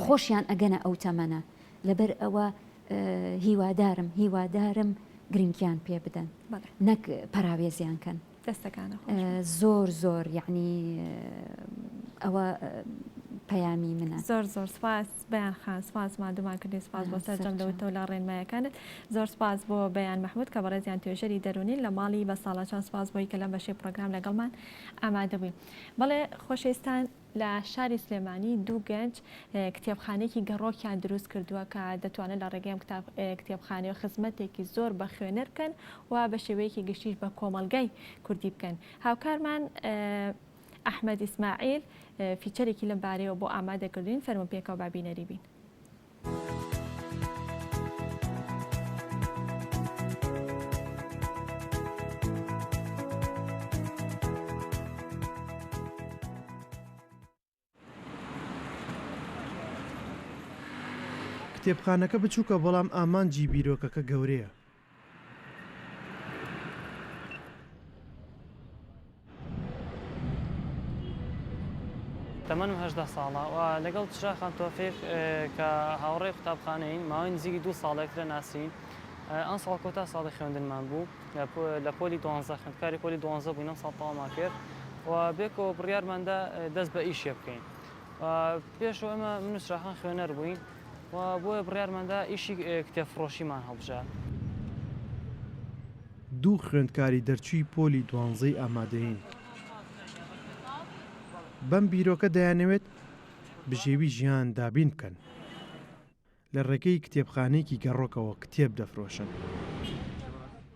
خۆشیان ئەگەنە ئەو تەمەنە لەبەر ئەوە هیوادارم هیوادارم گرنگیان پێ بدەن نەک پەراوێزیان کەن زۆر زۆر یعنی ئەوە پەیامی منە. زۆر زۆر سپاس بەیان خان سپاس مادومان کردی سپاس بۆ سەرجەم لەوتەو لە ڕێنمایەکانت زۆر سپاس بۆ بەیان مەحمود کە بەڕێزیان توێژەری دەرونین لە ماڵی بە ساڵاچوان سپاس بۆی کە لەم بەشەی پرۆگرام لەگەڵمان ئامادە بووین بەڵێ خۆشەویستان لە شاری سلێمانی دوو گەنج کتێبخانەیەکی گەڕۆکیان دروست کردووە کە دەتوانن لە ڕێگەی ئەم کتێبخانەیەوە خزمەتێکی زۆر بە خوێنەر بکەن و بە شێوەیەکی گشتیش بە کۆمەڵگای کوردی بکەن. هاوکارمان ئەحمەد ئیسماعیل فیچەرێکی لەم بارەیەوە بۆ ئامادە کردوین، فەرموون پێکەوە با بینەری بین. کتێبخانەکە بچووکە بەڵام ئامانجی بیرۆکەکە گەورەیە. تەمەنم 18 ساڵە و لەگەڵ چراخان تۆفیق کە هاوڕێی قوتابخانەین ماوەی نزیکی دوو ساڵ یەکترە ناسین. ئەمساڵ کۆتا ساڵی خوێندنمان بوو لە پۆلی دوانزە خوێندکاری پۆلی دوانزە بووین ئەمساڵ تەواومان کرد و بێکەوە بڕیارماندا دەست بە ئیشێ بکەین. پێشەوە ئێمە من و چراخان خوێنەر بووین و بۆیە بڕیارماندا ئیشی کتێبفرۆشیمان هەڵبژارد. دوو خوێندکاری دەرچووی پۆلی دوانزەی ئامادەیین بەم بیرۆکە دەیانەوێت بژێوی ژیان دابین بکەن. لە ڕێگەی کتێبخانەیەکی گەڕۆکەوە کتێب دەفرۆشن.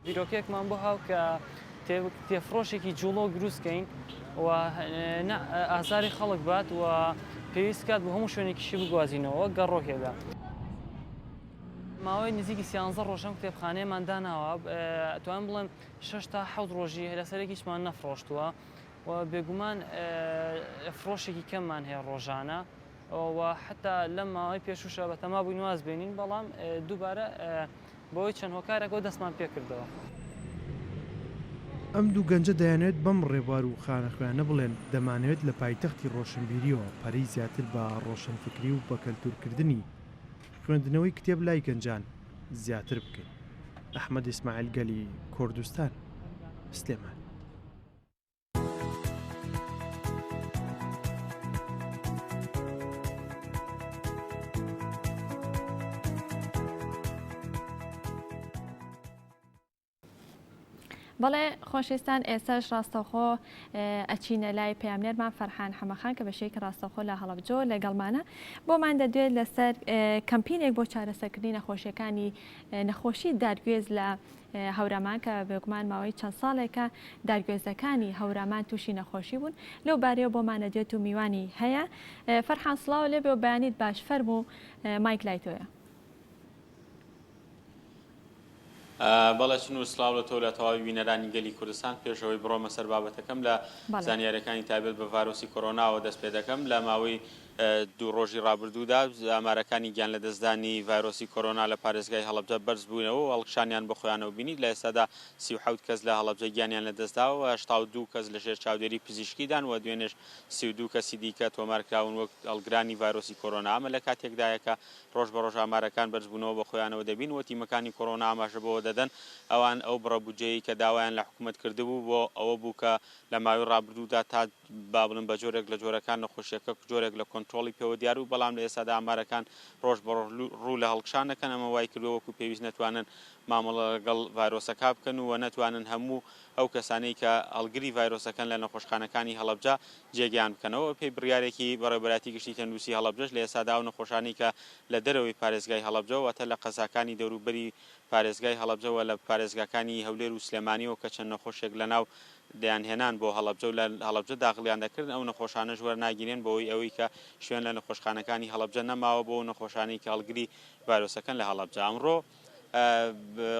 بیرۆکەیەکمان بۆ هاو کە کتێبفرۆشێکی جوڵۆک دروست کەین و نە ئازاری خەڵک بات و پێویست کات بۆ هەموو شوێنێکیشی بگوازینەوە وەک گەڕۆکێکە. ماوەی نزیکی سیانزە ڕۆژ ئەم کتێبخانەیەمان داناوە، ئەتوانم بڵێم شەش تا حەوت ڕۆژی لەسەر یەک هیچمان نەفرۆشتووە و بێگومان فرۆشێکی کەممان هەیە ڕۆژانە و حەتا لەم ماوەی پێشووشا بەتەما بووین واز بێنین، بەڵام دووبارە بەهۆی چەند هۆکارێکەوە دەستمان پێکردەوە. ئەم دوو گەنجە دەیانەوێت بەم ڕێبوار و خانەخوێیانە بڵێن، دەمانەوێت لە پایتەختی ڕۆشنبیرییەوە پەرەی زیاتر بە ڕۆشنفکری و بەکەلتورکردنی خوێندنەوەی کتێب لای گەنجان زیاتر بکەین. ئەحمەد ئیسماعیل گەلی کوردستان، سلێمانی. بەڵێ خۆشەویستان ئێستاش ڕاستەوخۆ ئەچینە لای پەیامنێرمان فەرحان حەمەخان کە بە شێوەیەکی ڕاستەوخۆ لە هەڵەبجۆ لەگەڵمانە بۆمان دەدوێت لەسەر کەمپینێک بۆ چارەسەرکردنی نەخۆشیەکانی نەخۆشی دارگوێز لە هەورامان کە بێگومان ماوەی چەند ساڵێکە دارگوێزەکانی هەورامان تووشی نەخۆشی بوون لەو بارەیەوە بۆمان دەدوێت و میوانی هەیە فەرحان سڵاو لێبێ و بەیانیت باش فەرموو مایک لای تۆیە. بەڵێ سنوور سڵاو لە تۆ و لە تەواوی بینەرانی گەلی کوردستان، پێش ئەوەی بڕۆمە سەر بابەتەکەم لە زانیاریەکانی تایبەت بە ڤایرۆسی کۆرۆناوە دەست پێ دەکەم، لە ماوەی دوو ڕۆژی ڕابردوودا ئامارەکانی گیان لەدەستدانی ڤایرۆسی کۆرۆنا لە پارێزگای هەڵەبجە بەرز بوونەوە و هەڵکشانیان بە خۆیانەوە بینی، لە ئێستادا 37 کەس لە هەڵەبجە گیانیان لەدەستداوە و 82 کەس لەژێر چاودێری پزیشکیدان و دوێنێش 32 کەسی دیکە تۆمارکراون وەک هەڵگرانی ڤایرۆسی کۆرۆنا، ئەمە لە کاتێکدایە کە ڕۆژ بە ڕۆژ ئامارەکان بەرزبوونەوە بەخۆیانەوە دەبین و تیمەکانی کۆرۆنا ئاماژە بەوە دەدەن ئەوان ئەو بڕە بودجەیەی کە داوایان لە حکومەت کردبوو بۆ ئەوە بوو کە لە ماوەی ڕابردوودا تا با بڵێم بە جۆرێک لە جۆرەکان نەخۆشیەکە جۆرێک لە کۆنترۆڵی پێوە دیار بوو بەڵام لە ئێستادا ئامارەکان ڕۆژ بە ڕۆژ ڕوو لە هەڵکشان دەکەن ئەمە وای کردووە وەکو پێویست نەتوانن مامەڵە لەگەڵ ڤایرۆسەکە بکەن و نەتوانن هەموو ئەو کەسانەی کە هەڵگری ڤایرۆسەکەن لە نەخۆشخانەکانی هەڵەبجە جێگەیان بکەنەوە. بەپێی بڕیارێکی بەڕێوەبەرایەتی گشتی تەندروستی هەڵەبجەش لە ئێستادا ئەو نەخۆشانەی کە لە دەرەوەی پارێزگای هەڵەبجە واتە لە قەزاکانی دەوروبەری پارێزگای هەڵەبجە و لە پارێزگاکانی هەولێر و سلێمانیەوە کە چەند نەخۆشێک لەناو دەیانهێنان بۆ هەڵەبجە و لە هەڵەبجە داخڵیان دەکردن ئەو نەخۆشانەش وەرناگیرێن بەهۆی ئەوەی کە شوێن لە نەخۆشخانەکانی هەڵەبجە نەماوە بۆ ئەو نەخۆشانەی کە هەڵگری ڤایرۆسەکەن لە هەڵەبجە. ئەمڕۆ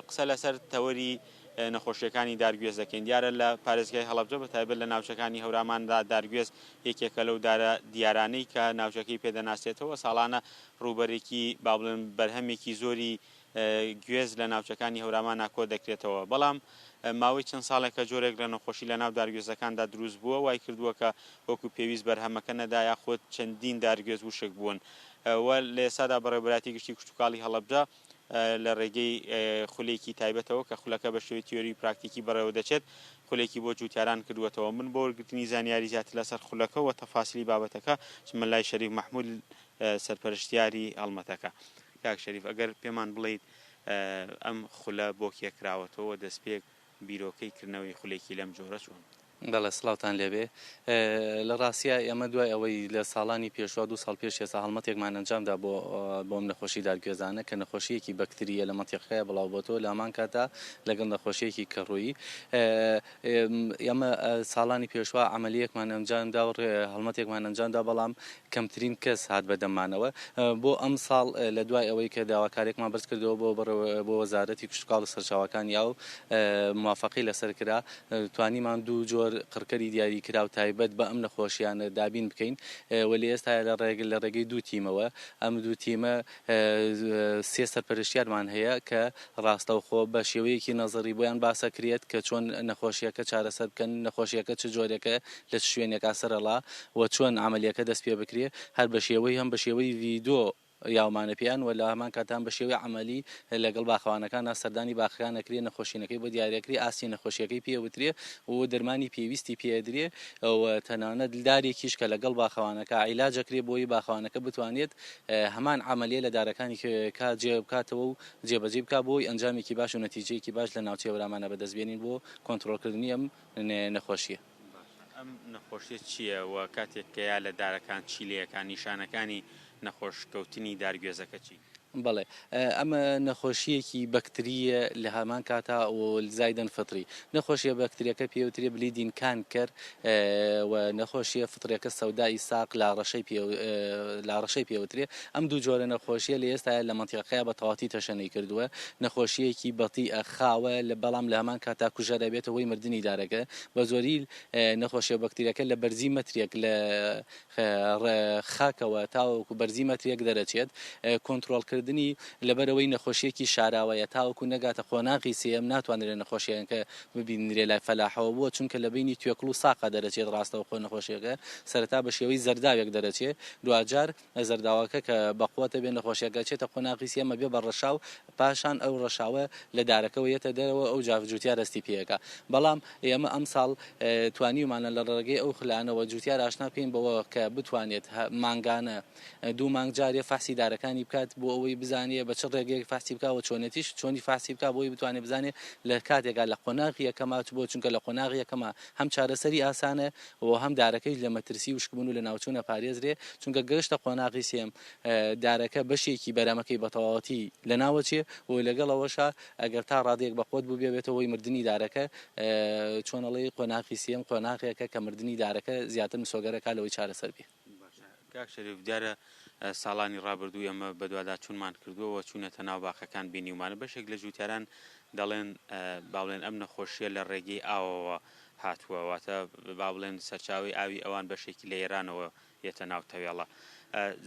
قسە لەسەر تەوەری نەخۆشییەکانی دارگوێز دەکەین. دیارە لە پارێزگای هەڵەبجە بە تایبەت لە ناوچەکانی هەوراماندا دارگوێز یەکێکە لەو دارە دیارانەی کە ناوچەکەی پێ دەناسرێتەوە. ساڵانە ڕووبەرێکی با بڵێن بەرهەمێکی زۆری گوێز لە ناوچەکانی هەورامانا کۆ دەکرێتەوە. بەڵام ماوەی چەند ساڵێکە جۆرێک لە نەخۆشی لە ناو دارگوێزەکاندا دروست بووە وای کردووە کە وەکو پێویست بەرهەمەکە نەدا یاخود چەندین دارگوێز وشک بوون و لە ئێستادا بەڕێوەبەرایەتی گشتی کشتوکاڵی هەڵەبجە لە ڕێگەی خولێکی تایبەتەوە کە خولەکە بە شێوەی تیۆری و پراکتیکی بەڕێوە دەچێت، خولێکی بۆ جووتیاران کردووەتەوە. من بۆ وەرگرتنی زانیاری زیاتر لەسەر خولەکە و تەفاسیلی بابەتەکە چمە لای شەریف مەحموود سەرپەرشتیاری هەڵمەتەکە. کاک شەریف ئەگەر پێمان بڵێیت ئەم خولە بۆ کێ کراوەتەوە و دەستپێک بیرۆکەی کردنەوەی خولێکی لەم جۆرە چۆن بوو؟ بەڵێ سڵاوتان لێبێ. لە ڕاستیا ئێمە دوای ئەوەی لە ساڵانی پێشوە دوو ساڵ پێش ئێستا هەڵمەتێکمان ئەنجام دا بۆ بۆ ئەم نەخۆشی دارگوێزانە کە نەخۆشییەکی بەکترییە لە مەنتیقەکەیا بڵاو بۆتەوە لە هەمان کاتا لەگەڵ نەخۆشییەکی کەڕوویی ئێمە ساڵانی پێشوە عەمەلییەکمان ئەنجام دا و هەڵمەتێکمان ئەنجام دا بەڵام کەمترین کەس هات بە دەممانەوە بۆ ئەمساڵ لە دوای ئەوەی کە داواکاریەکمان بەرز کردەوە بۆ بۆ وەزارەتی کشتوکاڵ و سەرچاوەکانی ئاو موافەقەی لەسەر کرا توانیمان دوو جۆر. جۆر قڕکەری دیاریکراو تایبەت بە ئەم نەخۆشیانە دابین بکەین و لە ئێستایا لە ڕێگە لە ڕێگەی دوو تیمەوە ئەم دوو تیمە سێ سەرپەرشتیارمان هەیە کە ڕاستەوخۆ بە شێوەیەکی نەزەری بۆیان باسەکرێت کە چۆن نەخۆشیەکە چارەسەر بکەن نەخۆشیەکە چ جۆرێکە لە چ شوێنێکا سەرەڵا و چۆن عەمەلیەکە دەست پێ بکرێ هەر بە شێوەی هەم بە شێوەی ڤیدۆ یاومانە پێیان و لە هەمان کاتان بە شێوەی عەمەلی لەگەڵ باخەوانەکانا سەردانی باخەکان ئەکرێ نەخۆشینەکەی بۆ دیاریەکرێ ئاستی نەخۆشیەکەی پێ وترێ و دەرمانی پێویستی پێ ئەدرێ و تەنانەت دارێکیش کە لەگەڵ باخەوانەکە عیلاج ئەکرێ بۆی باخەوانەکە بتوانێت هەمان عەمەلیە لە دارەکانی کا جێ بکاتەوە و جێبەجێی بکا بۆی ئەنجامێکی باش و نەتیجەیەکی باش لە ناوچەی هەورامانا بەدەست بێنین بۆ کۆنترۆڵکردنی ئەم نەخۆشیە. باشە ئەم نەخۆشیە چیە و کاتێک کە یا لە دارەکان چی لێ ئەکا نیشانەکانی نەخۆش کەوتنی دار گوێزەکە چین؟ بەڵێ ئەمە نەخۆشیەکی بەکتریە لە هەمان کاتا و زایدەن فطری نەخۆشیە بەکتریەکە پێ وترێ bleeding canker و نەخۆشیە فطریەکە سەودائی ساق لاڕەشەی پێ لاڕەشەی پێ وترێ ئەم دوو جۆرە نەخۆشیە لە ئێستایا لە مەنتیقەکەیا بە تەواتی تەشەنەی کردووە نەخۆشیەکی بەتیئە خاوە لە بەڵام لە هەمان کاتا کوژەرە بێتە هۆی مردنی دارەکە بە زۆری نەخۆشیە بەکتریەکە لە بەرزی مەترێک لە خاکەوە تاوەکو بەرزی مەترێک دەرەچێت، کۆنترۆڵکردنی لەبەرئەوەی نەخۆشییەکی شاراوەیە تاوەکو نەگاتە قۆناغی سێیەم ناتوانرێت نەخۆشییەکە ببینرێت لای فەلاحەوە بووە چونکە لە بەینی توێکڵ و ساقا دەرەچێت ڕاستەوخۆ نەخۆشییەکە سەرەتا بە شێوەی زەرداوێک دەرەچێت دواجار زەرداوەکە کە بەقوەتە بێت نەخۆشییەکە ئەچێتە قۆناغی سێیەم ئەبێ بە ڕەشاو پاشان ئەو ڕەشاوە لە دارەکەوە یەتە دەرەوە ئەوجا جوتیار دەستی پێ ئەکا بەڵام ئێمە ئەمساڵ توانیومانە لە ڕێگەی ئەو خلانەوە جوتیار ئاشنا بکەین بەوە کە بتوانێت مانگانە دوو مانگ جارێ فەحسی دارەکانی بکات بۆ ئەوەی بزانێ بە چ ڕێگەیەک فەحسی بکا و چۆنێتیش چۆنی فەحسی بکا بۆی بتوانێ بزانێ لە کاتێکا لە قۆناغی یەکەما بۆ چونکە لە قۆناغی یەکەما هەم چارەسەری ئاسانە و هەم دارەکەیش لە مەترسی وشکبوون و لەناوچوون ئەپارێزرێ چونکە گەشتە قۆناغی سێیەم دارەکە بەشێکی بەرهەمەکەی بەتەواوەتی لەناوەچێ و لەگەڵ ئەوەشا ئەگەر تا ڕادەیەک بەقوەت بووبێ بێتە هۆی مردنی دارەکە چۆن ئەڵێی قۆناغی سێیەم قۆناغێکە کە مردنی دارەکە زیاتر مسۆگەر ئەکا لەوەی چارەسەر بێ. باشە کاک شەریف دیارە ساڵانی ڕابردوو ئێمە بەدواداچوونمان کردووە و چوونەتە ناو باخەکان بینیومانە بەشێک لە جووتیاران دەڵێن با بڵێن ئەم نەخۆشییە لە ڕێگەی ئاوەوە هاتووە واتە با بڵێن سەرچاوەی ئاوی ئەوان بەشێکی لە ئێرانەوە یەتە ناو تەوێڵە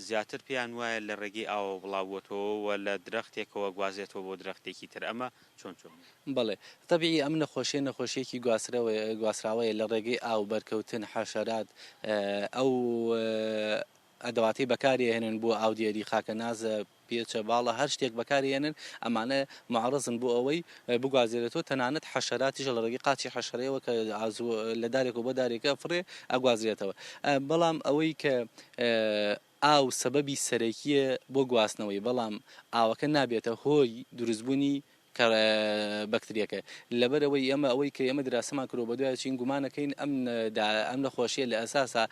زیاتر پێیان وایە لە ڕێگەی ئاوەوە بڵاوبووەتەوە و لە درەختێکەوە گوازێتەوە بۆ درەختێکی تر ئەمە چۆن چۆنیە؟ بەڵێ تەبیعی ئەم نەخۆشیە نەخۆشیەکی گواسترەوەیە گواستراوەیە لە ڕێگەی ئاو بەرکەوتن حەشەرات ئەو ئەدەواتەی بەکاری ئەهێنن بۆ ئاودێری خاکەنازە پێچە باڵە هەر شتێک بەکاری ئەهێنن ئەمانە معرضن بۆ ئەوەی بگوازرێتەوە تەنانەت حەشەراتیش لە ڕێگەی قاچی حەشەرەیەوە کە لە دارێکەوە بۆ دارێکە ئەفڕێ ئەگوازرێتەوە بەڵام ئەوەی کە ئاو سەبەبی سەرەکییە بۆ گواستنەوەی بەڵام ئاوەکە نابێتە هۆی دروستبوونی بەکتریەکە لەبەرئەوەی ئێمە ئەوەی کە ئێمە دراسەمان کردوە بەدوای چین گومانەکەین ئەم ئەم نەخۆشیە لە ئەساسا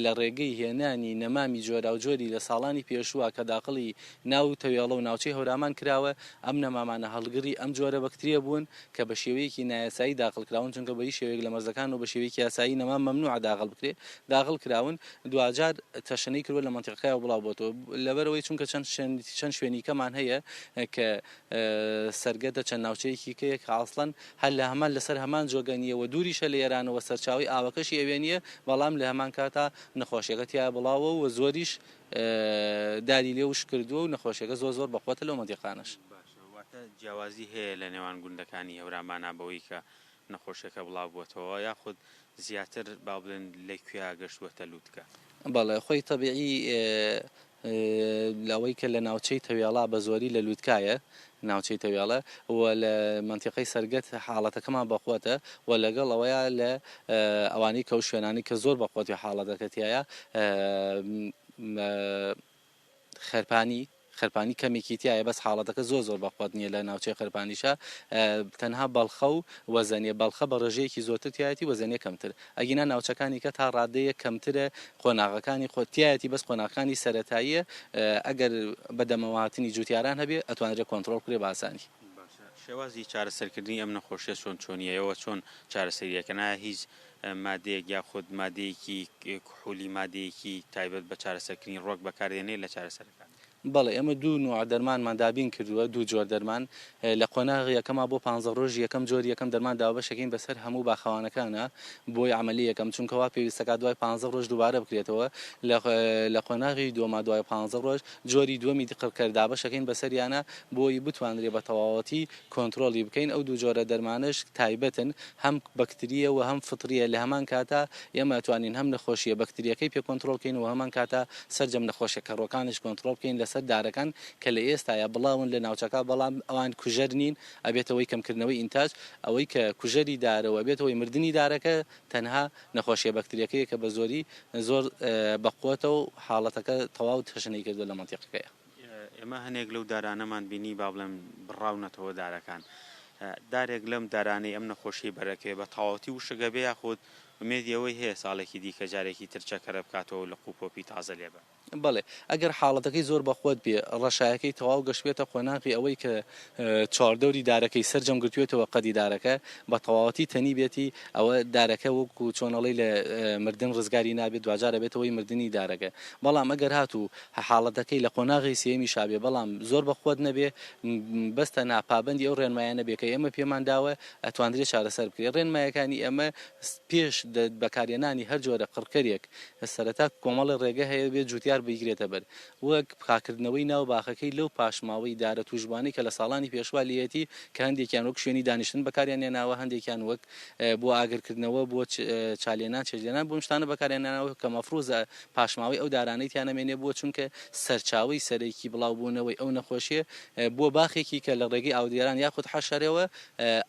لە ڕێگەی هێنانی نەمامی جۆراوجۆری لە ساڵانی پێشووە کە داخڵی ناو تەوێڵە و ناوچەی هەورامان کراوە ئەم نەمامانە هەڵگری ئەم جۆرە بەکتریە بوون کە بە شێوەیەکی نایاسایی داخڵ کراون چونکە بە هیچ شێوەیەک لە مەرزەکان و بە شێوەیەکی یاسایی نەمام مەمنوعە داخڵ بکرێ داخڵ کراون دواجار تەشەنەی کردوە لە مەنتیقەکەیا و بڵاو بۆتەوە لەبەرئەوەی چونکە چەند چەند شوێنیکەمان هەیە کە سەرگەدە چەند ناوچەیەکی کەیە کە ئەسڵەن هەر لە هەمان لەسەر هەمان جۆگە نییە و دووریشە لە ئێرانەوە سەرچاوەی ئاوەکەشی ئەوێ نییە بەڵام لە هەمان کاتا نەخۆشیەکە تیا بڵاوە و زۆریش داری لێ وشک کردووە و نەخۆشیەکە زۆر زۆر بەقوەتە لەو مەنتیقانەش. باشە واتە جیاوازی هەیە لە نێوان گوندەکانی هەورامانا بەوەی کە نەخۆشیەکە بڵاو بووەتەوە یاخود زیاتر با بڵێن لە کوێیا گەشتووەتە لوتکە؟ بەڵێ خۆی تەبیعی لەوەی کە لە ناوچەی تەوێڵا بە زۆری لە لوتکایە ناوچەی تەوێڵە و لە مەنتیقەی سەرگەت حاڵەتەکەمان بەقوەتە و لەگەڵ ئەوەیا لە ئەوانەی کە و شوێنانەی کە زۆر بەقوەتی حاڵەتەکە تیایە خەرپانی خەرپانی کەمێکی تیایە بەس حاڵەتەکە زۆر زۆر بەقوەت نیە لە ناوچەی خەرپانیشا تەنها بەڵخە و وەزەنیە بەڵخە بە ڕێژەیەکی زۆرتر تیایەتی وەزەنیە کەمتر ئەگینا ناوچەکانی کە تا ڕادەیەک کەمترە قۆناغەکانی خۆ تیایەتی بەس قۆناغەکانی سەرەتاییە ئەگەر بە دەمەوەهاتنی جوتیاران هەبێ ئەتوانرێ کۆنتڕۆڵ بکرێ بە ئاسانی. باشە شێوازی چارەسەرکردنی ئەم نەخۆشیە چۆن چۆنیە ئێوە چۆن چارەسەری ئەکەن ئایا هیچ مادەیەک یاخود مادەیەکی کحولی مادەیەکی تایبەت بە چارەسەرکردنی ڕۆک بەکاردێنێ لە چارەسەرەکان؟ بەڵێ ئێمە دوو نوع دەرمانمان دابین کردووە، دوو جۆر دەرمان، لە قۆناغی یەکەما بۆ پانزە ڕۆژی یەکەم جۆری یەکەم دەرمان داوبەشەکەین بەسەر هەموو باخەوانەکانا بۆی عەمەلی یەکەم چونکە وا پێویستەکات دوای پانزە ڕۆژ دووبارە بکرێتەوە لە لە قۆناغی دووەما دوای پانزە ڕۆژ جۆری دووەمی قڕکەر دابەشەکەین بەسەریانا بۆی بتوانرێ بە تەواوەتی کۆنترۆڵی بکەین ئەو دوو جۆرە دەرمانەش تایبەتن هەم بەکترییە و هەم فطرییە لە هەمان کاتا ئێمە ئەتوانین هەم نەخۆشییە بەکترییەکەی پێ کۆنترۆڵ کەین و هەمان کاتا سەرجەم نەخۆشیە کەڕووەکانیش کۆنترۆڵ بکەین لەسەر دارەکان کە لە ئێستایا بڵاون لە ناوچەکە بەڵام ئەوان کوژەر نین ئەبێتە هۆی کەمکردنەوەی ئینتاج ئەوەی کە کوژەری دارە و ئەبێتە هۆی مردنی دارەکە تەنها نەخۆشیە بەکترییەکەیە کە بە زۆری زۆر بەقوەتە و حاڵەتەکە تەواو تەشەنەی کردووە لە مەنتیقەکەیا. ئێمە هەنێک لەو دارانەمان بینی با بڵێم بڕاونەتەوە دارەکان. دارێک لەم دارانەی ئەم نەخۆشیەی بەرەکەوێ بە تەواوەتی وشک ئەبێ یاخود ئومێدی ئەوەی هەیە ساڵێکی دیکە جارێکی تر چەکەرە بکاتەوە و لق و پۆپی تازە لێ بە. بەڵێ ئەگەر حاڵەتەکەی زۆر بەقوەت بێ ڕەشایەکەی تەواو گەشتبێتە قۆناغی ئەوەی کە چواردەوری دارەکەی سەرجەم گرتوێتەوە قەدی دارەکە بە تەواوەتی تەنی بێتی ئەوە دارەکە وەکو چۆن ئەڵێی لە مردن ڕزگاری نابێت دواجار ئەبێتە هۆی مردنی دارەکە بەڵام ئەگەر هاتوو حاڵەتەکەی لە قۆناغی سێیەمیشا بێ بەڵام زۆر بەقوەت نەبێ بەس تەنها پابەندی ئەو ڕێنمایانە بێ کە ئێمە پێمان داوە ئەتواندرێ چارەسەر بکرێ ڕێنمایەکانی ئێمە پێش بەکارهێنانی هەر جۆرە قڕکەرێک سەرەتا کۆمەڵێ ڕێگە هەیە بێ جوتیار بیگرێتە بەر وەک پاکردنەوەی ناو باخەکەی لەو پاشماوەی دارە تووشبووانەی کە لە ساڵانی پێشووا لێیەتی کە هەندێکیان وەک شوێنی دانیشتن بەکاریان هێناوە هەندێکیان وەک بۆ ئاگرکردنەوە بۆ چالێنان چێشتلێنان بۆ ئەم شتانە بەکاریان هێناوە کە مەفروزە پاشماوەی ئەو دارانەی تیا نەمێنێ بووە چونکە سەرچاوەی سەرەکی بڵاوبوونەوەی ئەو نەخۆشیە بووە باخێکی کە لە ڕێگەی ئاودێران یاخود حەشەرەوە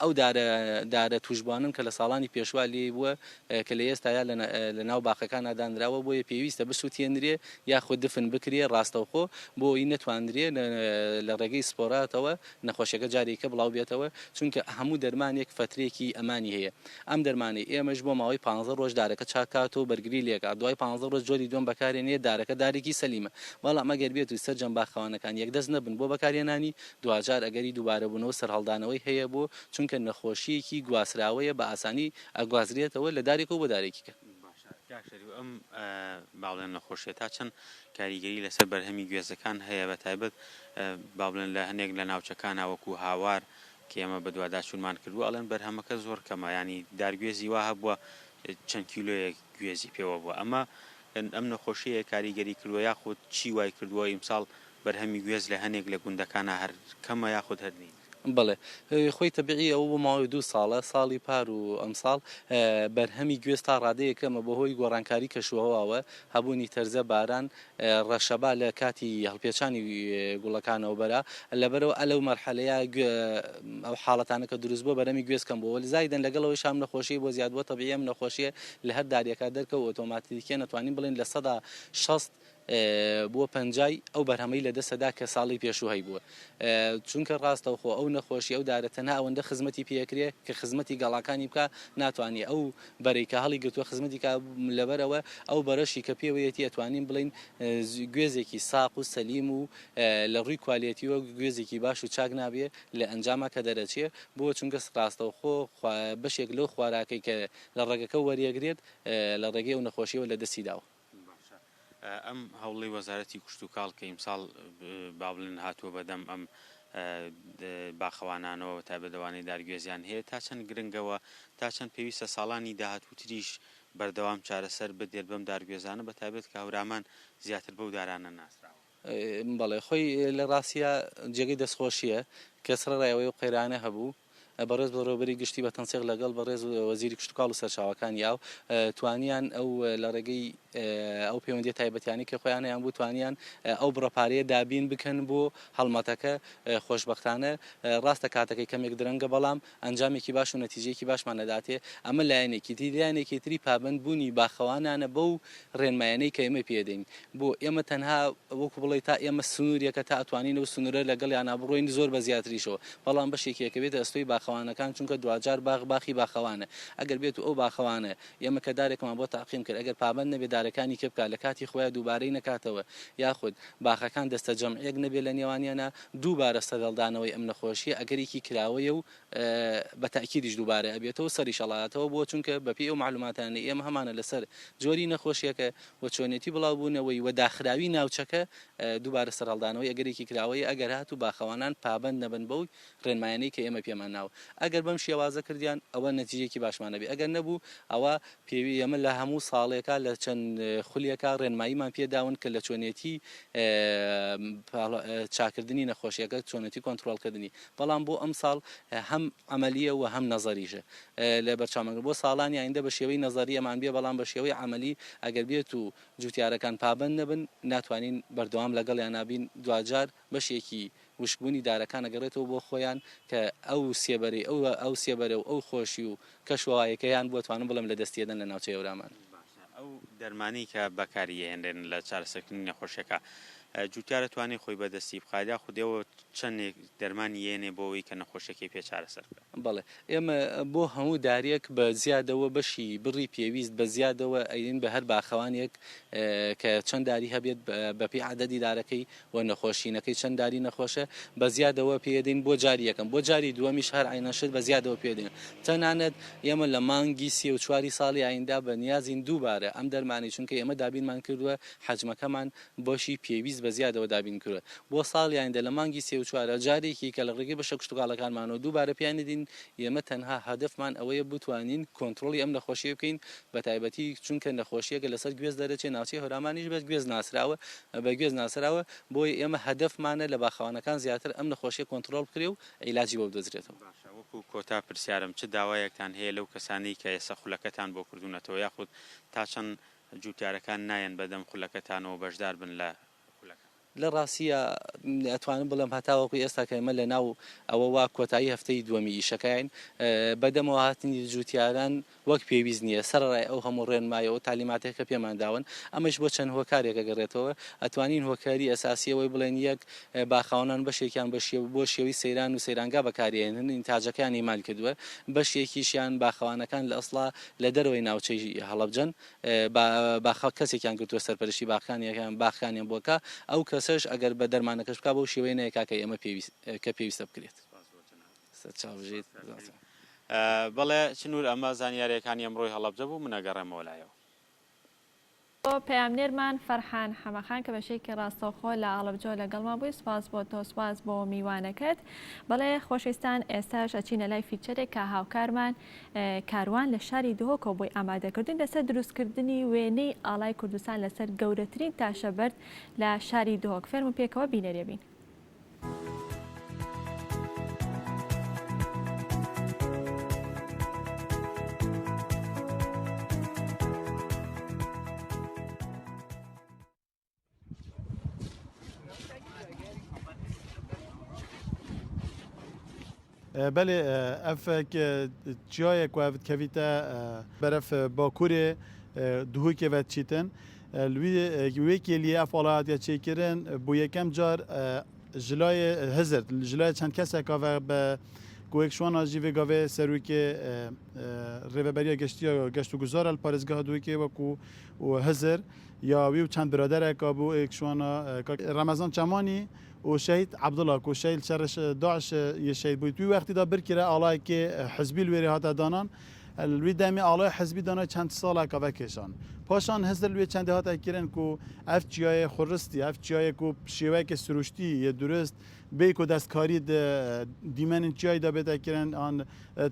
ئەو دارە دارە تووشبووانەن کە لە ساڵانی پێشووا لێی بووە کە لە ئێستایا لە ناو باخەکانا دانراوە بۆیە پێویستە بسوتێنرێ یاخود دفن بکرێ ڕاستەوخۆ بۆ ئەوەی نەتواندرێ لە ڕێگەی سپۆراتەوە نەخۆشیەکە جارێکە بڵاو بێتەوە چونکە هەموو دەرمانێک فەترێکی ئەمانی هەیە ئەم دەرمانەی ئێمەش بۆ ماوەی پانزە ڕۆژ دارەکە چاک کاتەوە و بەرگری لێکات دوای پانزە ڕۆژ جۆری دووەم بەکارێنێ دارەکە دارێکی سەلیمە بەڵام ئەگەر بێت و سەرجەم باخەوانەکان یەکدەست نەبن بۆ بەکارهێنانی دواجار ئەگەری دووبارەبوونەوە و سەرهەڵدانەوەی هەیە بۆ چونکە نەخۆشیەکی گواسراوەیە بە ئاسانی ئەگوازرێتەوە لە دارێکەوە بۆ دارێکی کە. باشە کاک شەریف ئەم با بڵێن نەخۆشیە تا چەند کاریگەری لەسەر بەرهەمی گوێزەکان هەیە بە تایبەت با بڵێن لە هەنێک لە ناوچەکانا وەکو هاوار کە ئێمە بەدواداچوونمان کردووە ئەڵێن بەرهەمەکە زۆر کەمە یانی دار گوێزی وا هەبووە چەند کیلۆیەک گوێزی پێوە بووە ئەمە ئەم نەخۆشیەیە کاریگەری کردووە یاخود چی وای کردووە ئیمساڵ بەرهەمی گوێز لە هەنێک لە گوندەکانا هەر کەمە یاخود هەر نین؟ بەڵێ خۆی تەبیعی ئەوە بۆ ماوەی دوو ساڵە ساڵی پار و ئەمساڵ بەرهەمی گوێز تا ڕادەیەک کەمە بەهۆی گۆڕانکاری کەشوهەواوە هەبوونی تەرزە باران ڕەشەبا لە کاتی هەڵپێچانی گوڵەکانەوە بەرا لەبەرئەوە ئەلەو مەرحەلەیە ئەو حاڵەتانە کە دروست بووە بەرهەمی گوێز کەم بووە زایدەن لەگەڵ ئەوەیش ئەم نەخۆشیەی بۆ زیاد بووە تەبیعی ئەم نەخۆشیە لە هەر دارێکا دەرکەوت ئۆتۆماتیکیەن ئەتوانین بڵێین 60% بووە پەنجای ئەو بەرهەمەی لە دەستەدا کە ساڵی پێشوو هەیبووە چونکە ڕاستەوخۆ ئەو نەخۆشی ئەو دارە تەنها ئەوەندە خزمەتی پێکرێ کە خزمەتی گەڵاکانی بکا ناتوانێ ئەو بەرەی کە هەڵی گرتووە خزمەتی کا لەبەرئەوە ئەو بەرەشی کە پێوەیەتی ئەتوانین بڵێین گوێزێکی ساق و سەلیم و لە ڕووی کوالێتیوە گوێزێکی باش و چاک نابێ لە ئەنجاما کە دەرەچێ بۆ چونکە ڕاستەوخۆ بەشێک لەو خواراکەی کە لە ڕەگەکە وەریەگرێت لە ڕێگەی ئەو نەخۆشیەوە لە دەستی داوە. باشە ئەم هەوڵەی وەزارەتی کشتوکاڵ کە ئیمساڵ با بڵێن هاتووە بەدەم ئەم باخەوانانەوە بە تایبەت ئەوانەی دارگوێزیان هەیە تا چەند گرنگە و تا چەند پێویستە ساڵانی داهاتووتریش بەردەوام چارەسەر بدرێت بەم دارگوێزانە بە تایبەت کە هەورامان زیاتر بەو دارانە ناسراوە؟ بەڵێ خۆی لە ڕاستیا جێگەی دەستخۆشییە کە سەرەڕای ئەوەی ئەو قەیرانە هەبوو بەڕێز بەڕێوەبەری گشتی بە تەنسیق لەگەڵ بەڕێز وەزیری کشتوکاڵ و سەرچاوەکانی ئاو توانیان ئەو لە ڕێگەی ئەو پەیوەندیە تایبەتیانەی کە خۆیان هەیان بوو توانیان ئەو بڕە پارەیە دابین بکەن بۆ هەڵمەتەکە خۆشبەختانە ڕاستە کاتەکەی کەمێک درەنگە بەڵام ئەنجامێکی باش و نەتیجەیەکی باشمان ئەداتێ ئەمە لایەنێکی تری لایەنێکی تری پابەند بوونی باخەوانانە بەو ڕێنمایانەی کە ئێمە پێ دەین بۆ ئێمە تەنها وەکو بڵێی تا ئێمە سنوورێکە تا ئەتوانین ئەو سنوورە لەگەڵیانا بڕۆین زۆر بە زیاتریشەوە بەڵام بەشێکی ئەکەوێتە ئەستۆی باخەوانەکان چونکە دواجار باخ باخی باخەوانە ئەگەر بێتو ئەو باخەوانە ئێمە کە دارێکمان بۆ تەعقیم کرد ئەگەر پابەند نەبێت دارەکە. کارەکانی کە بکات لە کاتی خۆیا دووبارەی نەکاتەوە یاخود باخەکان دەستەجەمعیەک نەبێت لە نێوانیانا دووبارە سەرهەڵدانەوەی ئەم نەخۆشیە ئەگەرێکی کراوەیە و بە تەئکیدیش دووبارە ئەبێتەوە و سەریش هەڵایەتەوە بۆ چونکە بە پێی ئەو مەعلوماتانەی ئێمە هەمانە لەسەر جۆری نەخۆشیەکە و چۆنێتی بڵاوبوونەوەی و داخراوی ناوچەکە دووبارە سەرهەڵدانەوەی ئەگەرێکی کراوەیە ئەگەر هاتوو باخەوانان پابەند نەبن بەو ڕێنمایانەی کە ئێمە پێمان ناوە ئەگەر بەم شێوازە کردیان ئەوە نەتیجەیەکی باشمان ئەبێ ئەگەر نەبوو ئەوە پێوی ئێمە لە هەموو ساڵێکا لە چەند خولێکا ڕێنماییمان پێ داون کە لە چۆنێتی چاکردنی نەخۆشیەکە چۆنێتی کۆنترۆڵکردنی بەڵام بۆ ئەمساڵ هەم عەمەلیە و هەم نەزەریشە لە بەرچاومان بۆ ساڵانی ئایندە بە شێوەی نەزەری ئەمان بێ بەڵام بە شێوەی عەمەلی ئەگەر بێت و جوتیارەکان پابەند نەبن ناتوانین بەردەوام لەگەڵیانا بین دواجار بەشێکی وشکبوونی دارەکان ئەگەڕێتەوە بۆ خۆیان کە ئەو سێبەرەی ئەو ئەو سێبەرە و ئەو خۆشی و کەشوهەوایەی کە هەیان بووە توانم بڵێم لە دەستی ئەدەن لە ناوچەی هەورامان. باشە ئەو دەرمانەی کە بەکاری ئەهێنرێن لە چارەسەرکردنی نەخۆشیەکە جوتیار ئەتوانێ خۆی بەدەستی بخات یاخود ئێوە چەندێک دەرمانی یێنێ بۆ ئەوەی کە نەخۆشیەکەی پێ چارەسەر بکات؟ بەڵێ ئێمە بۆ هەموو دارێک بە زیادەوە بەشی بڕی پێویست بە زیادەوە ئەیدەین بە هەر باخەوانێک کە چەند داری هەبێت بەپێی عەدەدی دارەکەی و نەخۆشینەکەی چەند داری نەخۆشە بە زیادەوە پێدەین بۆ جاری یەکەم بۆ جاری دووەمیش هەر عەینەن شت بە زیادەوە پێدەین تەنانەت ئێمە لە مانگی سێ و چواری ساڵی ئایندە بە نیازین دووبارە ئەم دەرمانەی چونکە ئێمە دابینمان کردووە حەجمەکەمان بەشی پێویست بە زیادەوە دابین کردووە بۆ ساڵی ئایندە لە مانگی سێ و چوارە جارێکی کە لە ڕێگەی بەشە کشتوکاڵەکانمانەوە دووبارە پێیان دەدین ئێمە تەنها هەدەفمان ئەوەیە بتوانین کۆنترۆڵی ئەم نەخۆشیە بکەین بەتایبەتی چونکە نەخۆشیەکە لەسەر گوێز دەرەچێ ناوچەی هەورامانیش بە گوێز ناسراوە بە گوێز ناسراوە، بۆیە ئێمە هەدەفمانە لە باخەوانەکان زیاتر ئەم نەخۆشیە کۆنتڕۆڵ بکرێ و عیلاجی بۆ بدۆزرێتەوە. باشە وەکو کۆتا پرسیارم چ داوایەکتان هەیە لەو کەسانەی کە ئێستا خولەکەتان بۆ کردوونەتەوە یاخود تا چەند جوتیارەکان نایەن بەدەم خولەکەتانەوە بەشدار بن لە خولەکە؟ لە ڕاستیا ئەتوانم بڵێم هەتاوەکو ئێستا کە ئێمە لە ناو ئەوە وا کۆتایی هەفتەی دووەمی ئیشەکەین بەدەمەوە هاتنی جوتیاران وەک پێویست نییە، سەرەڕای ئەو هەموو ڕێنمایی و تالیماتەی کە پێمان داون، ئەمەیش بۆ چەند هۆکارێک ئەگەڕێتەوە، ئەتوانین هۆکاری ئەساسی ئەوەی بڵێین یەک، باخەوانان بەشێکیان بە شێوە بۆ شێوەی سەیران و سەیرانگا بەکاری ئەهێنن، ئینتاجەکەیان ئیمال کردووە، بەشێکیشیان باخەوانەکان لە ئەسڵا لە دەرەوەی ناوچەی هەڵەبجەن، با باخە کەسێکیان گرتووە سەرپەرشتی باخەکانیان باخەکانیان بۆ کا، ئەو کەسەش ئەگەر بە دەرمانەکەش بکا بەو شێوەیە نایکا کە ئێمە پێویست کە پێویستە بکرێت. سپاس بۆ جەنابت. سەرچاو بژیت. بەڵێ چنور ئەمە زانیاریەکانی ئەمڕۆی هەڵەبجە بوو من ئەگەڕێمەوە لایەوە. بۆ پەیامنێرمان فەرحان حەمەخان کە بەشێکی ڕاستەوخۆ لە هەڵەبجەوە لەگەڵمان بووی سوپاس بۆ تۆ سوپاس بۆ میوانەکەت بەڵێ خۆشەویستان ئێستاش ئەچینە لای feature ێک کە هاوکارمان کاروان لە شاری دهۆکەوە بۆی ئامادەکردوین لەسەر دروستکردنی وێنەی ئاڵای کوردستان لەسەر گەورەترین تاشەبەرد لە شاری دهۆک فەرموو پێکەوە بینەری بین. بەلێ ئەف چیایە کو ئەڤ دکەڤیتە بەرەف باکوورێ دهۆکێ ڤە دچیتن. وێ کێلیێ ئەف ئاڵای هاتیە چێکردن بۆ یەکەم جار ژلایێ هزر ژلایێ چەند کەسێکا ڤە بە کو یەک شوانا ژی ڤێ گاڤێ سەروکێ رێڤەبەریە گەشتیا گەشت و گوزارە ل پارێزگەها دهۆکێ وەکو و هزر یا وی و چەند برادەرێکا بوو یەک شوانا کاک رەمەزان چەمانی و شەهید عەبدوڵا کو شەهید شەڕێ داعش یێ شەهید بووی توی وەختی دا بر کرە ئاڵایەکێ حزبی ل وێرێ هاتە دانان ل وی دەمێ ئاڵای حزبی دانای چەند ساڵەکا ڤەکێشان پاشان هزر ل وێ چەندێ هاتە کرن کو ئەڤ چیایێ خورستی ئەڤ چیایێ کو شێوەیەکێ سروشتی یێ دروست بێ کو دەستکاری د دیمەنên چیای دا بێتە کرن ئان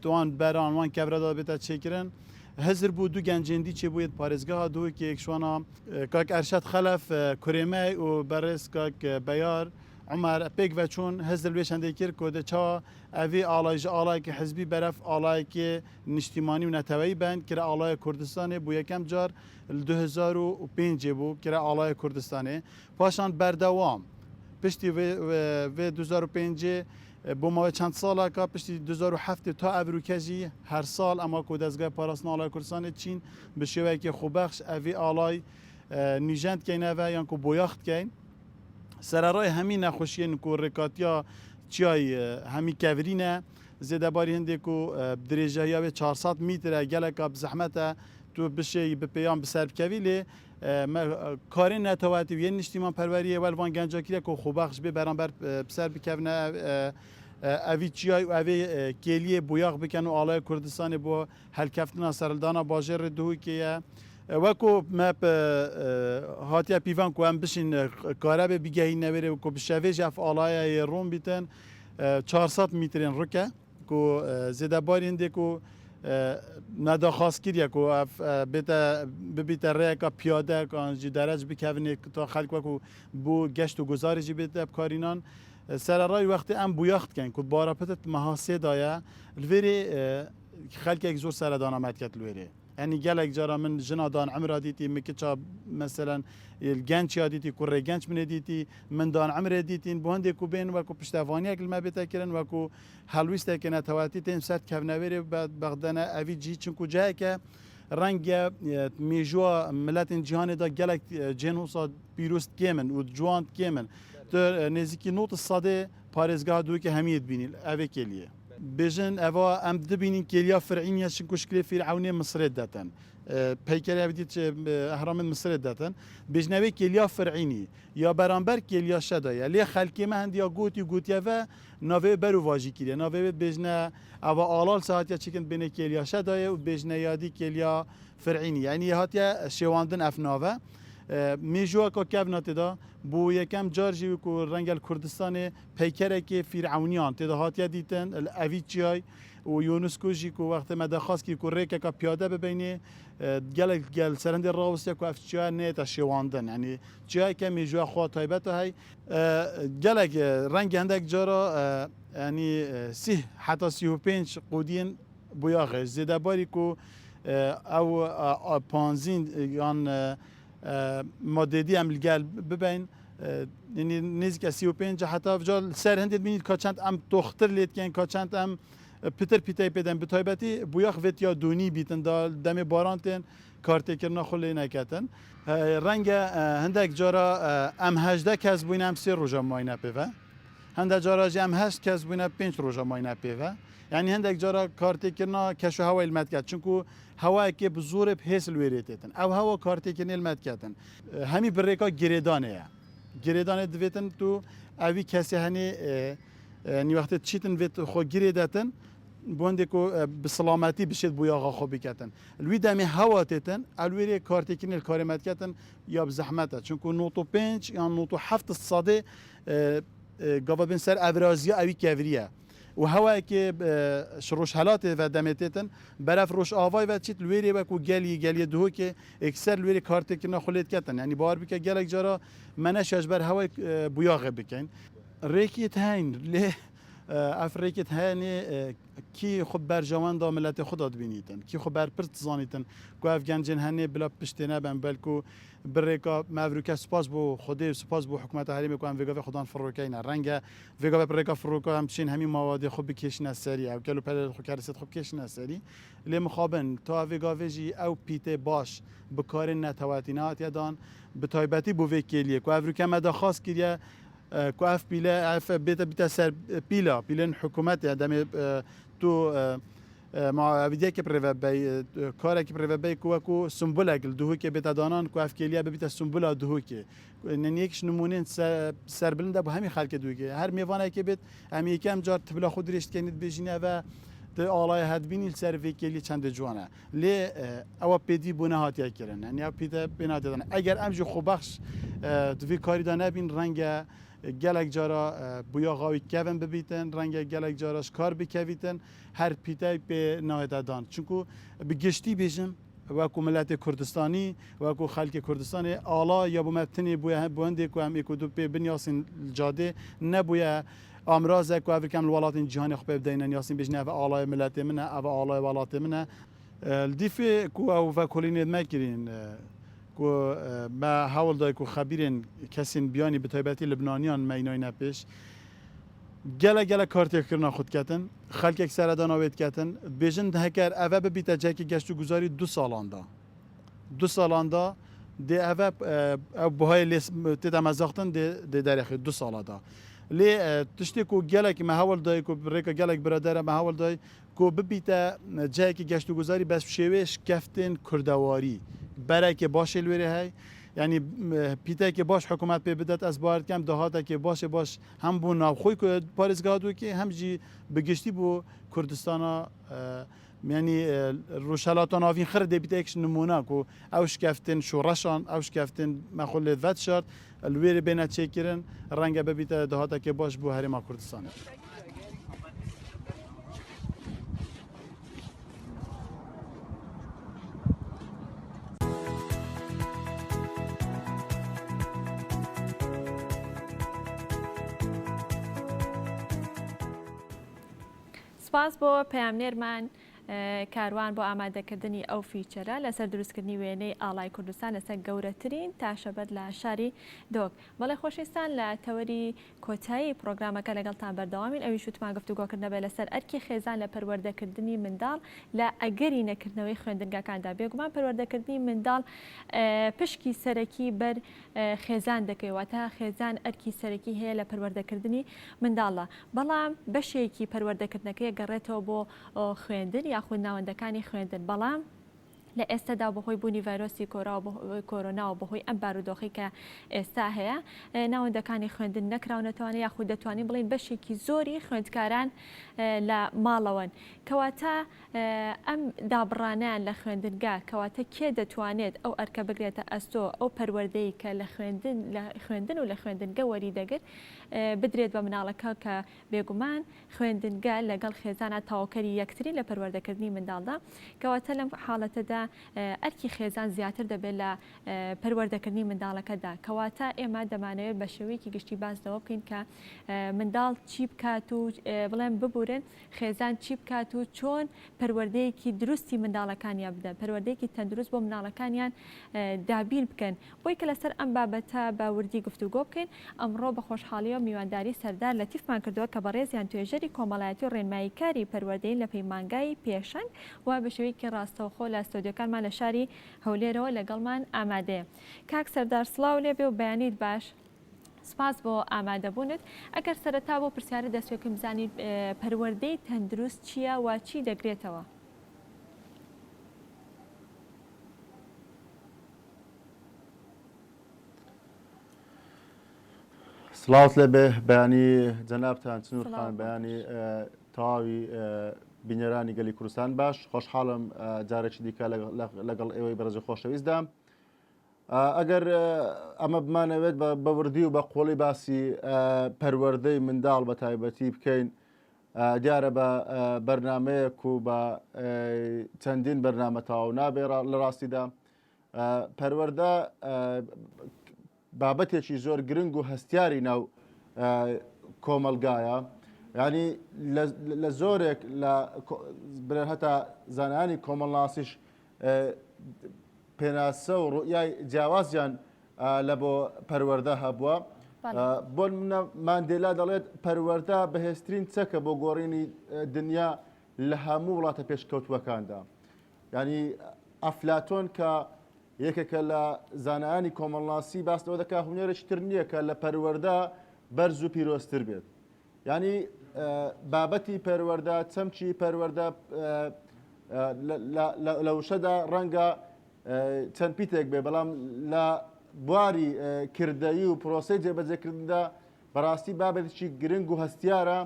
توان بەران وان کەڤرە دا بێتە چێکرن هزر بوو دو گەنجێن دی چێ بوویێت پارێزگەها دهۆکێ یەک شوانا کاک ئەرشەد خەلەف کورێمەی و بەڕێز کاک بەیار عومەر پێکڤە چوون هزر لوێ چەندێ کرد کو دە چا ئەڤی ئاڵای ژ ئاڵایەکی حزبی بەرەف ئاڵایەکێ نیشتیمانی و نەتەوەیی بەن کرە ئاڵایە کوردستانێ بو یەکەم جار ل 2005 ێ بوو کرە ئاڵایە کوردستانێ پاشان بەردەوام پشتی ڤێ ڤێ 2005 ێ بۆ ماوەی چەند ساڵەکە پشتی 2007 تا ئەڤروکە ژی هەر ساڵ ئەما کو دەزگای پاراستن ئاڵای کوردستانێ چین بە شێوەیەکی خۆبەخش ئەڤی ئاڵای نیژەن دکەینەڤە یان کو بۆیاخ دکەین سەرەڕای هەمی نەخۆشیێن کو ڕێکاتیا چیای هەمی کەڤرینە زێدەباری هندێک و درێژەیا وێ 400 میترە گەلەکە زەحمەتە تو بشێی بپێیان بسەر بکەوی لێ. Me karên netewetî û yên niştîmanperweriyê wel van genca kiriye ku xwebexş bê beramber bi ser bikevine evî çiyay û evê kêliyê boyax bikin û alaya Kurdistanê bo helkeftina serhildana bajêrê Duhokê ye. Weko me hatiye pîvan ku em bişîn karebê bigehîne wêrê û ku bi şevê jî ev alaya yê ron bîtin 400 mîtrên rik e. Ku zêdebarî hindê ku me daxwaz kiriye ku ev bête bibîte rêyeka piyade an jî derec bikevinê ta xelk wekû bo geşt û guzarê jî bête bikarînan. Sereray wextê em boyax dikin ku bara pitit meha sê de ye li vêrê xelkek zor seredana me diket li wêrê. Yanî gelek cara min jina dan emra dîtî, min kiça meselen genç ya dîtî, kurê genç min ê dîtî, min dan emrê dîtîn. Bo hindê ku bên wekû piştevaniyek li me bête kirin, wekû helwîstekê netewetî tên ser dikevnewêrê bexdene evî cî çimku ciheke renge mêjûa miletên cîhanê de gelek cihên wisa pîroz kêm in û ciwan kêm in. Tu nêzîkî not sedê parêzgeha Dûrkê hemiyê dibînî evê kêliyê. Bêjin eva em dibînîn kêliya Fir'în ya çimku şiklê Fîr'ewnê Misirê detin. Peykerê ev dît ehramên Misirê detin. Bêjin evê kêliya Fir'înî ya beramber kêliya Şeda ye. Lê xelkê me hindiya gotî û gotiye ve navê wê berû vajî kiriye. Navê wê dibêjine eva alal se hatiye çêkirin dibêne kêliya Şeda ye û dibêjine ya dî kêliya Fir'înî. Yanî hatiye şêwandin ev nave. Mêjûweka kevna tê de bo yekem car jî ku renge li Kurdistanê Peykerekê Fîrewniyan tê de hatiye dîtin li evî çiyay û UNESCO jî ku wextê me daxwaz kir ku rêkeka piyade bibeynê gelek gel ser hindê rawestiye ku ev çiyaya neyête şêwandin. Yanî çiyayeke mêjûya xwe taybet e hey. Gelek rengê hindek cara yanî sîh heta 35 qodiyên boyaxê zêdebarî ku ew panzîn yan madedî em li gel bibeyn Yanî nêzîka 35 heta vica li ser hindê dibînî ka çend em toxtir lê dikin ka çend em pitir pîteyê pê den bi taybetî boyax vê tiya donî bîtin da demê baran tên kartêkirina xwe lê neketin. Renge hindek cara em 18 kes bûyne em sê roja mayne pê ve. Hinde cara jî em heşt kes bûyne pênc roja mayne pê ve. Yanî hindek cara kartêkirina keş û hewayê li me diket. Çimku hewayekê bi zorê bi hês li wê rê têtin. Ew hewa kartêkirinê li me diketin. Hemî bi rêka girêdanê ye. Girêdanê divêtin tu evî kesê henê nî wextê çîtin vêt xwe girê detin bo hindê ku bi silametî bişêt boyaxa xwe biketin. Li wî demê hewa têtin el wê rê kartêkirinê li karê me diketin ya bi zehmet e. Çimku not û pênc yan not û heft sedê gava bên ser evraziya ewî kevirî ye. Û hewayekê ji rojhelatê ve demê têtin berev rojavayê ve çît li wêrê wekû gelî, geliyê Duhokê êkser li wêrê kartêkirina xwe lê diketin. Yanî bawer bike gelek cara me neşiya ji ber hewayê boyaxê bikin. Rêkê heyn lê ev rêkê heyenê kî xwe berjewenda miletê xwe de dibînîtin, kî xwe berpirs dizanîtin ku ev gencên henê bila piştê neben belku bi rêka me ev rûke spas bo Xwedê û spas bo hikûmeta herêmê ku em vê gavê xwe dan firokeyê ne. Renge Vê gavê bi rêka firoka em diçin hemî mawadê xwe bikêşine serî, ew kel û pelê xwe kerisê xwe bikêşine serî. Lê mixabin ta vê gavê jî ew pîtê baş bi karên netewetî nehatiye dan. Bi taybetî bo vê kêliyê ku ev rûke me daxwaz kiriye ku ev pîle ev bête bîte ser pîla pîlên hikûmetê demê tu ma ev yekê bi rêvebey karekî bi rêvebey ku wekû simbolek li Duhokê bête danan ku ev kêliye bibîte simbola Duhokê. Nen yek ji nimûnên serbilind e bo hemî xelkê Duhokê. Her mêvanekê bêt em yekem car tibila xwe dirêj dikenî dibêjîn ev e tu alayê hedbînî li ser vê kêliyê çendê ciwan e. Lê ewa pêdî bo nehatiye kirin. Yanî ew pêde pê nehatiye danan. Eger em jî xwebexş di vê karî de nebîn renge gelek cara boyaxa wî kevin bibîtin, renge gelek cara ji kar bikevîtin her pîtey pê nahête dan. Çimku bi giştî bêjim Wekû miletê Kurdistanî, wekû xelkê Kurdistanê ala ya bo me tenê bûye bo hindê ku em êk û du pê binyasîn li cadê, nebûye amrazek ku ev rike em li welatên cîhanê xwe pê bideyne niyasîn bêjin ev alayê miletê min e, ev alayê welatê min e. Li dîfê ku ew vekolînê me kirîn ku me hewl day ku xebîrên kesên biyanî bi taybetî Libnaniyan me înayne pêş. Gelek gelek kartêkirina xwe diketin. Xelkek seredana wê diketin. Dibêjin heker eve bibîte cihekî geştûguzarî du salan da. Du salan da dê eve ew buhayê lê tê de mezaxtin dê dê derexê du sala da. Lê tiştê ku gelek me hewl dayê ku bi rêka gelek biradere me hewl dayê ku bibîte cihekî geştûguzarî bes bi şêwê şikeftên kurdewarî. بەرەکێ باشێ لوێرێ هەی یانی پیتەکێ باش حکوومەت پێ بدات ئەس باوەر دکەم داهاتەکێ باشێ باش هەم بۆ ناوخۆی پارێزگا دوکێ هەم ژی بە گشتی بۆ کوردستانا یانی ڕۆژهەلاتا ناڤین خڕ دێ پیتەکش نموونە کو ئەو شکەفتێن شۆڕەشان ئەو شکەفتێن مەخۆ لێ ڤەدشارد لوێرێ بێنە چێکردن ڕەنگە ببیتە داهاتەکێ باش بۆ هەرێما کوردستانێ. سپاس بۆ پەیامنێرمان کاروان بۆ ئامادەکردنی ئەو feature ە لەسەر دروستکردنی وێنەی ئاڵای کوردستان لەسەر گەورەترین تاشەبەرد لە شاری دهۆک. بەڵێ خۆشەویستان لە تەوەری کۆتایی پڕۆگرامەکە لەگەڵتان بەردەوامین ئەویش وتمان گفتوگۆکردنە بێ لەسەر ئەرکی خێزان لە پەروەردەکردنی منداڵ لە ئەگەری نەکردنەوەی خوێندنگاکاندا بێگومان پەروەردەکردنی منداڵ پشکی سەرەکی بەر خێزان دەکەوێت واتە خێزان ئەرکی سەرەکی هەیە لە پەروەردەکردنی منداڵە بەڵام بەشێکی پەروەردەکردنەکەی گەڕێتەوە بۆ خوێندن یاخود ناوەندەکانی خوێندن بەڵام لە ئێستەدا و بەهۆی بوونی ڤایرۆسی کۆرۆنا و بەهۆی ئەم بارودۆخەی کە ئێستا هەیە ناوەندەکانی خوێندن نەکراونەتەوانە یاخود دەتوانین بڵێین بەشێکی زۆری خوێندکاران لە ماڵەوەن کەواتە ئەم دابڕانیان لە خوێندنگا کەواتە کێ دەتوانێت ئەو ئەرکە بگرێتە ئەستۆ ئەو پەروەردەی کە لە خوێندن لە خوێندن و لە خوێندنگە وەری دەگرت بدرێت بە مناڵەکە کە بێگومان خوێندنگە لەگەڵ خێزانا تەواوکەری یەکترین لە پەروەردەکردنی منداڵدا، کەواتە لەم حاڵەتەدا ئەرکی خێزان زیاتر دەبێت لە پەروەردەکردنی منداڵەکەدا، کەواتە ئێمە دەمانەوێت بە شێوەیەکی گشتی باس لەوە بکەین کە منداڵ چی بکات و بڵێن ببورن خێزان چی بکات و چۆن پەروەردەیەکی دروستی منداڵەکانیان بدەن، پەروەردەیەکی تەندروست بۆ منداڵەکانیان دابین بکەن. بۆی کە لەسەر ئەم بابەتە بە وردی گفتوگۆ بکەین، ئەمڕۆ بە خۆشحاڵییەوە میوانداری سەردار لەتیفمان کردووە کە بەڕێزیان توێژەری کۆمەڵایەتی و ڕێنماییکاری پەروەردەیین لە پەیمانگای پێشەنگ و بە شێوەیەکی ڕاستەوخۆ لە ستۆدیۆکانمان لە شاری هەولێرەوە لەگەڵمان ئامادەیە. کاک سەردار سڵاو لێبێ و بەیانیت باش. سپاس بۆ ئامادەبوونت. ئەگەر سەرەتا بەو پرسیارە دەست پێ بکەین بزانین پەروەردەی تەندروست چییە و چی دەگرێتەوە؟ سڵاوت لێبێ بەیانی جەنابتان چنور خان بەیانی تەواوی بینەرانی گەلی کوردستان باش خۆشحاڵم جارێکی دیکە لەگەڵ ئێوەی بەڕێزی خۆشەویستدا ئەگەر ئەمە بمانەوێت بە وردی و بە قۆڵی باسی پەروەردەی منداڵ بە تایبەتی بکەین دیارە بە بەرنمەیەک و بە چەندین بەرنامە تەواو نابێ لە ڕاستیدا پەروەردە بابەتێکی زۆر گرنگ و هەستیاری ناو کۆمەلگایە ینی لە زۆرێک لە برێن هەتا زانانی کۆمەڵناسیش پێناسە و ڕوئیای جیاوازیان لە بۆ پەروەردە هەبووە بۆ منە ماندێلا دەڵێت پەروەردە بەهێزترین چەکە بۆ گۆڕینی دنیا لە هەموو وڵاتە پێشکەوتووەکاندا ینی ئەفلاتۆن کە یەکێکە لە زانایانی کۆمەڵناسی باس لەوە دەکات هونەرێکی تر نییە کە لە پەروەردە بەرز و پیرۆزتر بێت ینی بابەتی پەروەردە چەمکی پەروەردە لە وشەدا ڕەنگە چەند پیتێک بێ بەڵام لە بواری کردەیی و پرۆسی جێبەجێکردندا بەڕاستی بابەتێکی گرنگ و هەستیارە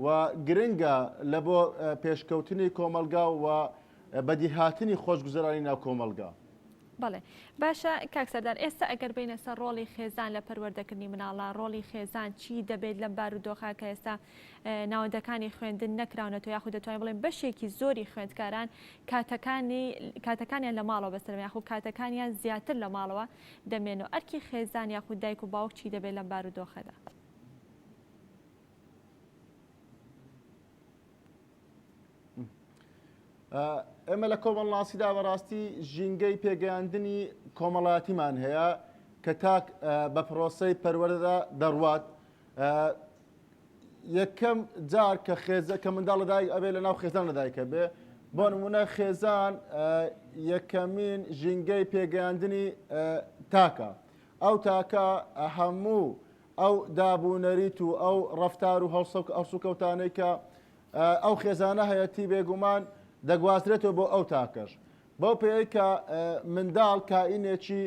و گرنگە لە بۆ پێشکەوتنی کۆمەڵگا و بەدیهاتنی خۆشگوزەرانی ناو کۆمەڵگا. بەڵێ باشە کاک سەردار ئێستا ئەگەر بینە سەر ڕۆڵی خێزان لە پەروەردەکردنی مناڵا ڕۆڵی خێزان چی دەبێت لەم بارودۆخە کە ئێستا ناوەندەکانی خوێندن نەکراونەتەوە یاخود دەتوانین بڵێین بەشێکی زۆری خوێندکاران کاتەکانی کاتەکانیان لە ماڵەوە بەسەر یاخود کاتەکانیان زیاتر لە ماڵەوە دەمێنەوە ئەرکی خێزان یاخود دایک و باوک چی دەبێت لەم بارودۆخەدا؟ ئێمە لە کۆمەڵناسیدا بەڕاستی ژینگەی پێگەیاندنی کۆمەڵایەتیمان هەیە کە تاک بە پرۆسەی پەروەردەدا دەڕوات یەکەم جار کە خێزە کە منداڵ لەدایک ئەبێ لە ناو خێزان لەدایکە بێ بۆ نمونە خێزان یەکەمین ژینگەی پێگەیاندنی تاکە ئەو تاکە هەموو ئەو داب و نەریت و ئەو ڕەفتار و هەڵسوکەوتانەی کە ئەو خێزانە هەیەتی بێگومان دەگوازرێتەوە بۆ ئەو تاکەش. بەو پێیەی کە منداڵ کائینێکی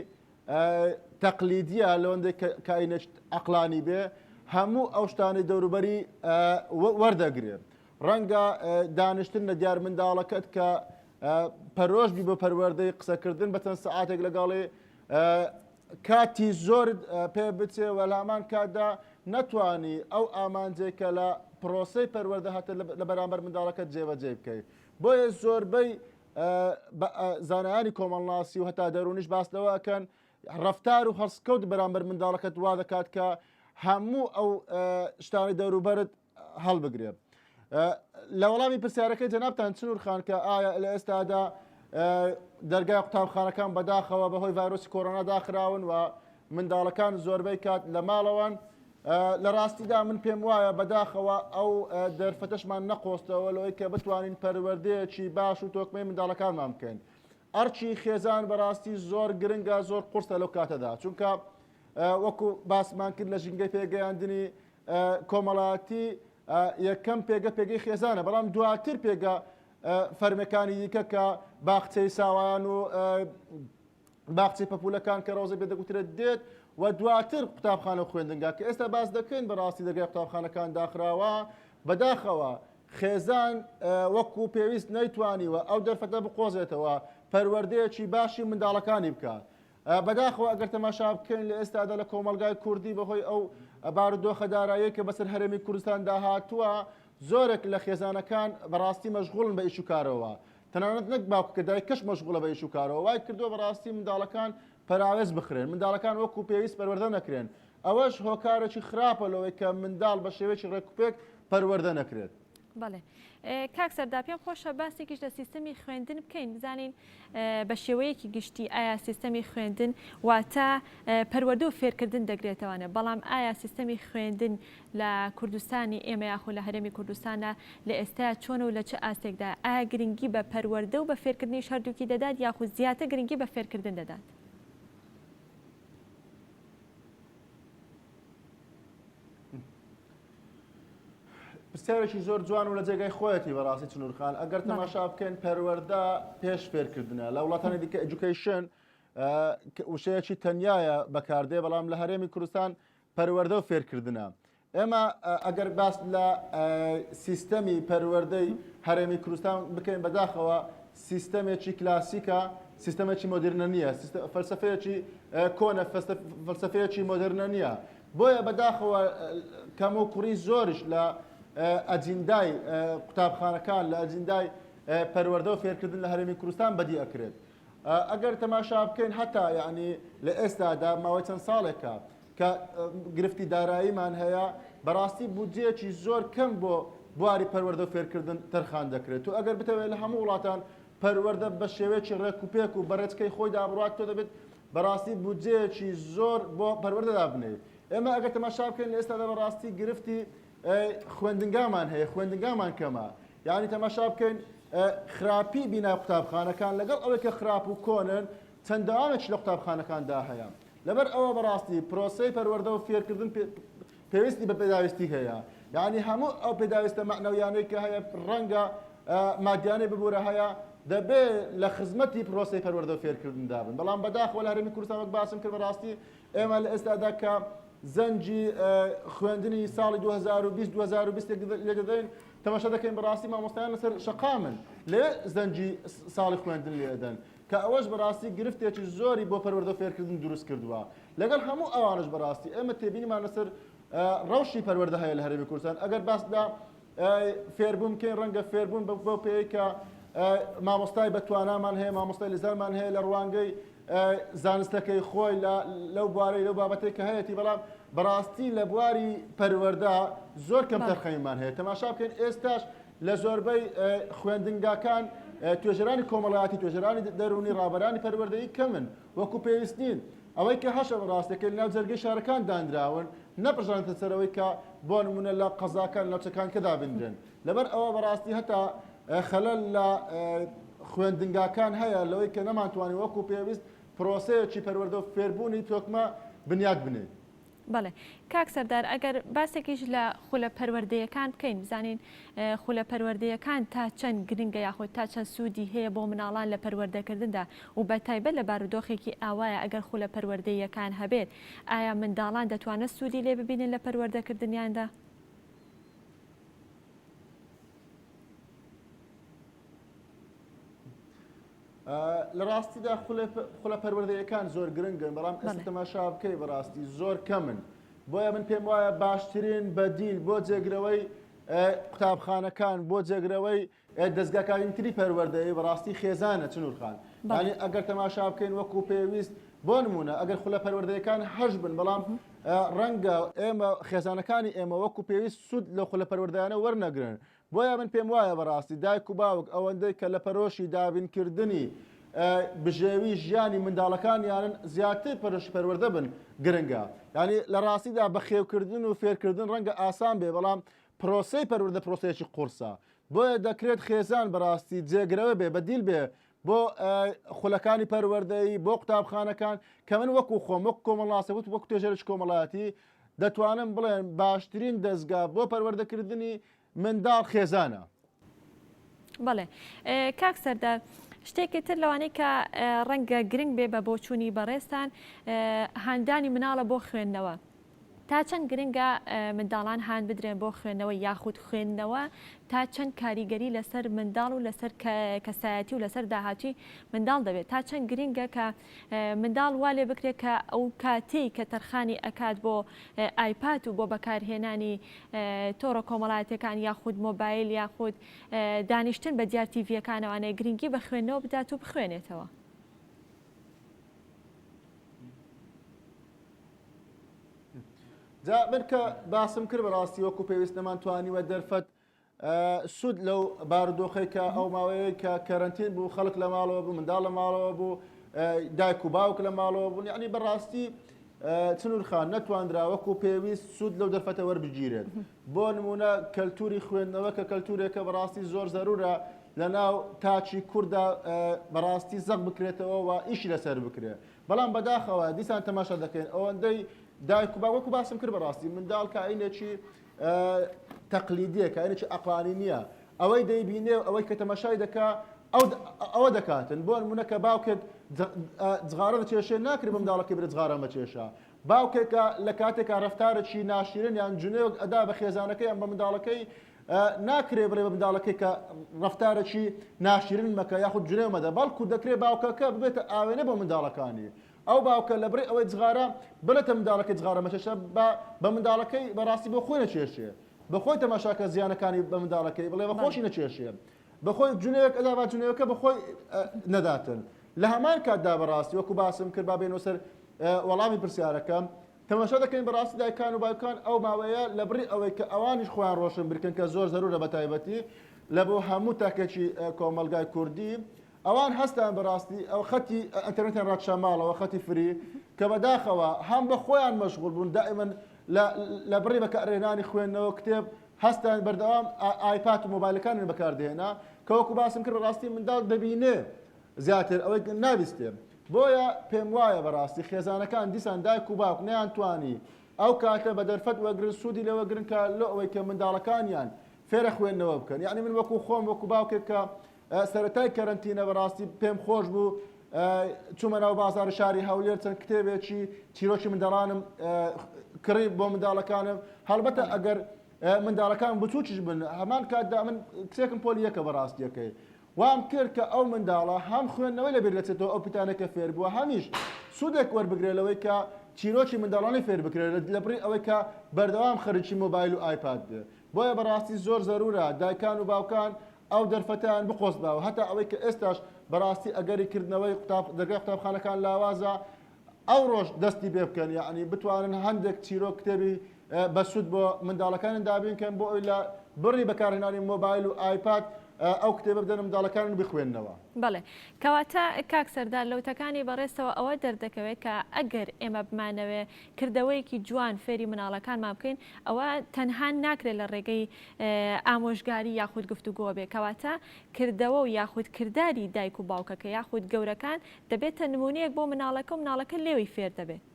تەقلیدیە لەوەندەی کائینێکی عەقڵانی بێ هەموو ئەو شتانەی دەوروبەری وەردەگرێ. ڕەنگە دانیشتن لە دیار منداڵەکەت کە پەرۆش بی بۆ پەروەردەی قسەکردن بە چەند سەعاتێک لەگەڵی کاتی زۆرت پێ بچێ و لە هەمان کاتدا نەتوانی ئەو ئامانجێک کە لە پرۆسەی پەروەردە هەتە لە بەرامبەر منداڵەکەت جێبەجێ بکەیت بۆیە زۆربەی زانایانی کۆمەڵناسی و هەتا دەروونیش باس لەوە ئەکەن ڕەفتار و هەڵسکەوت بەرامبەر منداڵەکەت وا دەکات کە هەموو ئەو شتانەی دەوروبەرت هەڵبگرێ. لە وەڵامی پرسیارەکەی جەنابتان چنور خان کە ئایا لە ئێستادا دەرگای قوتابخانەکان بەداخەوە بەهۆی ڤایرۆسی کۆرۆنا داخراون و منداڵەکان زۆربەی کات لە ماڵەوەن لە ڕاستیدا من پێم وایە بەداخەوە ئەو دەرفەتەشمان نەقۆستەوە لەوەی کە بتوانین پەروەردەیەکی باش و تۆکمەی منداڵەکانمان بکەین ئەرکی خێزان بەڕاستی زۆر گرنگە زۆر قورسە لەو کاتەدا چونکە وەکو باسمان کرد لە ژینگەی پێگەیاندنی کۆمەڵایەتی یەکەم پێگە پێگەی خێزانە بەڵام دواتر پێگە فەرمەکانی دیکە کە باخچەی ساوایان و باخچەی پەپولەکان کە ڕۆزە بێ دەگوترێت دێت و دواتر قوتابخانە و خوێندنگا کە ئێستا باس دەکەین بەڕاستی دەرگای قوتابخانەکان داخراوە بەداخەوە خێزان وەکو پێویست نەیتوانیوە ئەو دەرفەتە بقۆزێتەوە پەروەردەیەکی باشی منداڵەکانی بکات بەداخەوە ئەگەر تەماشا بکەین لە ئێستادا لە کۆمەڵگای کوردی بەهۆی ئەو بارودۆخە داراییەی کە بەسەر هەرێمی کوردستاندا هاتووە زۆرێک لە خێزانەکان بەڕاستی مەشغوڵن بە ئیش و کارەوە تەنانەت نەک باوک کە دایکەش مەشغوڵە بە ئیش و کارەوە وای کردووە بەڕاستی منداڵەکان پەراوێز بخرێن منداڵەکان وەکو پێویست پەروەردە نەکرێن ئەوەش هۆکارێکی خراپە لەوەی کە منداڵ بە شێوەیەکی ڕێکوپێک پەروەردە نەکرێت. بەڵێ کاک سەردا پێم خۆشە باسێکیش لە سیستەمی خوێندن بکەین بزانین بە شێوەیەکی گشتی ئایا سیستەمی خوێندن واتە پەروەردە و فێرکردن دەگرێتەوانە بەڵام ئایا سیستەمی خوێندن لە کوردستانی ئێمە یاخۆ لە هەرێمی کوردستانە لە ئێستا چۆنە و لە چ ئاستێکدا ئایا گرنگی بە پەروەردە و بە فێرکردنیش هەردووکی دەدات یاخود زیاتر گرنگی بە فێرکردن دەدات؟ پرسیارێکی زۆر جوان و لە جێگای خۆیەتی بەڕاستی چنور خان ئەگەر تەماشا بکەین پەروەردە پێش فێرکردنە لە وڵاتانی دیکە education وشەیەکی تەنایە بەکاردێ بەڵام لە هەرێمی کوردستان پەروەردە و فێرکردنە ئێمە ئەگەر باس لە سیستەمی پەروەردەی هەرێمی کوردستان بکەین بەداخەوە سیستەمێکی کلاسیکە سیستەمێکی مۆدرنە نییە فەلسفەیەکی کۆنە فەلسفەیەکی مۆدرنە نییە بۆیە بەداخەوە کەم و کوڕی زۆریش لە ئەجیندای قوتابخانەکان لە ئەجیندای پەروەردە و فێرکردن لە هەرێمی کوردستان بەدی ئەکرێت ئەگەر تەماشا بکەین هەتا یعنی لە ئێستادا ماوەی چەند ساڵێکە کە گرفتی داراییمان هەیە بەڕاستی بودجەیەکی زۆر کەم بۆ بواری پەروەردە و فێرکردن تەرخان دەکرێت و ئەگەر بتەوێت لە هەموو وڵاتان پەروەردە بە شێوەیەکی ڕێک و پێک و بە ڕێچکەی خۆیدا بڕات تۆ دەبێت بەڕاستی بودجەیەکی زۆر بۆ پەروەردە دابنێیت. ئێمە ئەگەر تەماشا بکەین لە ئێستادا بەڕاستی گرفتی خوێندنگامان هەیە، خوێندنگامان کەمە. یانی تەماشا بکەین خراپی بینای قوتابخانەکان لەگەڵ ئەوەی کە خراپ و کۆنن چەند دەوامێکیش لە قوتابخانەکاندا هەیە. لەبەر ئەوە بەڕاستی پرۆسەی پەروەردە و فێرکردن پێویستی بە پێداویستی هەیە یعنی هەموو ئەو پێداویستە مەعنەویانەی کە هەیە ڕەنگە مادیانەی ببوورە هەیە دەبێ لە خزمەتی پرۆسەی پەروەردە و فێرکردندا بن بەڵام بەداخەوە لە هەرێمی کوردستان وەک باسم کرد بەڕاستی ئێمە لە ئێستادا کە زەنگی خوێندنی ساڵی 2020 2020 لێ دەدەین تەماشا دەکەین بەڕاستی مامۆستایان لەسەر شەقامن لێ زەنگی ساڵی خوێندن لێ دەن کە ئەوەش بەڕاستی گرفتێکی زۆری بۆ پەروەردە و فێرکردن دروست کردووە لەگەڵ هەموو ئەوانەش بەڕاستی ئێمە تێبینیمان لەسەر ڕەوشی پەروەردە هەیە لە هەرێمی کوردستان ئەگەر باس لە فێربوون بکەین ڕەنگە فێربوون بەو پێی کە مامۆستای بەتوانامان هەیە مامۆستای لەزانمان هەیە لە ڕوانگەی زانستەکەی خۆی لەو بوارەی لەو بابەتێک کە هەیەی بەڵام بەڕاستی لە بواری پەروەردە زۆر کەم تەرخەمیمان هەیە تەماشا بکەین ئێستاش لە زۆربەی خوێندنگاکان توێژەرانی کۆمەڵایەتی، توێژەرانی دەروونی، ڕابەرانی پەروەردەیی کەمن، وەکو پێویست نین. ئەوەی کە هەشە ڕاستەکەی لەناو جەرگەی شارەکان دانراون، نەپڕژانەتە سەر ئەوەی کە بۆ نموونە لە قەزاکان، ناوچەکان کە دابنرێن. لەبەر ئەوە بەڕاستی هەتا خەلەل لە خوێندنگاکان هەیە لەوەی کە نەمانتوانی وەکو پێویست پرۆسەیەکی پەروەردە و فێربوونی تۆکمە بنیات بنێین. بەڵێ کاک سەردار ئەگەر باسێکیش لە خولە پەروەردەیەکان بکەین بزانین خولە پەروەردەیەکان تا چەند گرنگە یاخود تا چەند سوودی هەیە بۆ مناڵان لە پەروەردەکردندا و بە تایبەت لە بارودۆخێکی ئاوایە ئەگەر خولە پەروەردەییەکان هەبێت ئایا منداڵان دەتوانن سوودی لێ ببینن لە پەروەردەکردنیاندا؟ لە ڕاستیدا خولە پەروەردەیەکان زۆر گرنگن بەڵام ئێستا تەماشا بکەی بەڕاستی زۆر کەمن بۆیە من پێم وایە باشترین بەدیل بۆ جێگرەوەی قوتابخانەکان بۆ جێگرەوەی دەستگاکانی تری پەروەردەیی بەڕاستی خێزانە چنورخان ینی ئەگەر تەماشا بکەین وەکو پێویست بۆ نمونە ئەگەر خولە پەروەردەیەکان هەش بن بەڵام ڕەنگە ئێمە خێزانەکانی ئێمە وەکو پێویست سوود لە خولە پەروەردەیانە وەرنەگرن بۆیە من پێم وایە بەڕاستی دایک و باوک ئەوەندەی کە لە پەرۆشی دابینکردنی بژێوی ژیانی منداڵەکانیانن زیاتر پەرۆشی پەروەردە بن گرنگە یانی لە ڕاستیدا بەخێوکردن و فێرکردن ڕەنگە ئاسان بێ بەڵام پرۆسەی پەروەردە پرۆسەیەکی قورسە بۆیە دەکرێت خێزان بەڕاستی جێگرەوە بێ بەدیل بێ بۆ خولەکانی پەروەردەیی بۆ قوتابخانەکان کە من وەکو خۆم وەک کۆمەڵناسە وت وەک توێژەرێکی کۆمەڵایەتی دەتوانم بڵێن باشترین دەزگا بۆ پەروەردەکردنی منداڵ خێزانە. بەڵێ کاک سەردار شتێکی تر لەوانەی کە ڕەنگە گرنگ بێ بە بۆچوونی بەڕێزتان هاندانی مناڵە بۆ خوێندنەوە. تا چەند گرنگە منداڵان هان بدرێن بۆ خوێندنەوە یاخود خوێندنەوە تا چەند کاریگەری لەسەر منداڵ و لەسەر کەسایەتی و لەسەر داهاتووی منداڵ دەبێت تا چەند گرنگە کە منداڵ وا لێ بکرێت کە ئەو کاتەی کە تەرخانی ئەکات بۆ ئایپاد و بۆ بەکارهێنانی تۆڕە کۆمەڵایەتیەکان یاخود مۆبایل یاخود دانیشتن بە دیار تیڤیەکانەوانێ گرنگی بە خوێندنەوە بدات و بخوێنێتەوە. جا من کە باسم کرد بەڕاستی وەکو پێویست نەمانتوانیوە دەرفەت سوود لەو بارودۆخەی کە ئەو ماوەیە کە کەرەنتین بوو خەڵک لە ماڵەوە بوو منداڵ لە ماڵەوە بوو دایک و باوک لە ماڵەوە بوون یعنی بەڕاستی چنور خان نەتواندرا وەکو پێویست سوود لەو دەرفەتە وەربگیرێت بۆ نمونە کەلتوری خوێندنەوە کە کەلتورێکە بەڕاستی زۆر زەرورە لە ناو تاکی کووردا بەڕاستی زەق بکرێتەوە و ئیشی لەسەر بکرێت بەڵام بەداخەوە دیسان تەماشا دەکەین ئەوەندەی دایک و باوک وەکو باسم کرد بەڕاستی منداڵ کائینێکی تەقلیدیە کائینێکی ئەقڵانی نییە ئەوەی دەیبینێ و ئەوەی کە تەماشای دەکا ئەو ئەوە دەکاتن بۆ نمونە کە باوکێک جغارە دەکێشێ ناکرێت بە منداڵەکەی برێ جغارە مەکێشە باوکێکە لە کاتێکا ڕەفتارێکی ناشیرن یان جنێوێک ئەدا بە خێزانەکەی یان بە منداڵەکەی ناکرێ بڵێ بە منداڵەکەی کە ڕەفتارێکی ناشیرن مەکە یاخود جنێو مەدە بەڵکو دەکرێ باوکەکە ببێتە ئاوێنە بۆ منداڵەکانی ئەو باوکە لە بڕی ئەوەی جغارە بڵێتە منداڵەکەی جغارە مەکێشە بە بە منداڵەکەی بەڕاستی بۆ خۆی نەکێشێ بە خۆی تەماشاکە زیانەکانی بە منداڵەکەی بڵێ بە خۆشی نەکێشێ بە خۆی جنێوێک ئەدا با جنێوەکە بە خۆی نەداتن لە هەمان کاتدا بەڕاستی وەکو باسم کرد با بێنەوە سەر وەڵامی پرسیارەکەم تەماشا دەکەین بەڕاستی دایکان و باوکان ئەو ماوەیە لە بڕی ئەوەی کە ئەوانیش خۆیان ڕۆشن بکەن کە زۆر زەرورە بە تایبەتی لە بۆ هەموو تاکێکی کۆمەڵگای کوردی ئەوان هەستان بەڕاستی ئەو خەتی ئەتەرنێتیان ڕاکشا ماڵەوە خەتی free کە بەداخەوە هەم بە خۆیان مەشغول بوون دائما لە بڕی بەکارهێنانی خوێندنەوە کتێب هەستان بەردەوام ئایپاد و مۆبایلەکانیان بەکاردەهێنا کە وەکو باسم کرد بەڕاستی منداڵ دەبینێ زیاتر ئەوەی نابیستێ بۆیە پێم وایە بەڕاستی خێزانەکان دیسان دایک و باوک نەیانتوانی ئەو کاتە بە دەرفەت وەگرن سوودی لێوەگرن کە لۆ ئەوەی کە منداڵەکانیان فێرە خوێندنەوە بکەن یعنی من وەکو خۆم وەکو باوکێک کە سەرەتای کەرەنتینە بەڕاستی پێم خۆش بوو چوومە ناو بازاڕی شاری هەولێر چەند کتێبێکی چیرۆکی منداڵانم کڕی بۆ منداڵەکانم هەڵبەتە ئەگەر منداڵەکان بچووکیش بن هەمان کاتدا من کچێکم پۆلی یەکە بەڕاستیەکەی وام کرد کە ئەو منداڵە هەم خوێندنەوەی لەبیر دەچێتەوە ئەو پیتانە کە فێر بووە هەمیش سوودێک وەربگرێت لەوەی کە چیرۆکی منداڵانی فێر بکرێت لە بڕی ئەوەی کە بەردەوام خەریکی مۆبایل و ئایپاد بێ بۆیە بەڕاستی زۆر زەرورە دایکان و باوکان ئەو دەرفەتەیان بقۆزنەوە هەتا ئەوەی کە ئێستاش بەڕاستی ئەگەری کردنەوەی قوتاب دەرگای قوتابخانەکان لاوازە ئەوڕۆش دەستی پێ بکەن یەعنی بتوانن هەندێک چیرۆک کتێبی بەسوود بۆ منداڵەکانیان دابین کەن بۆ ئەوی لە بڕی بەکارهێنانی مۆبایل و ئایپاد ئەو کتێبە بدەنە منداڵەکانیان و بیخوێننەوە. بەڵێ. کەواتە کاک سەردار لە وتەکانی بەڕێزتەوە ئەوە دەردەکەوێت کە ئەگەر ئێمە بمانەوێ کردەوەیەکی جوان فێری مناڵەکانمان بکەین ئەوە تەنها ناکرێت لە ڕێگەی ئامۆژگاری یاخود گفتوگۆ بێ کەواتە کردەوە و یاخود کرداری دایک و باوکەکە یاخود گەورەکان دەبێتە نمونەیەک بۆ مناڵەکە و مناڵەکە لێوەی فێر دەبێت.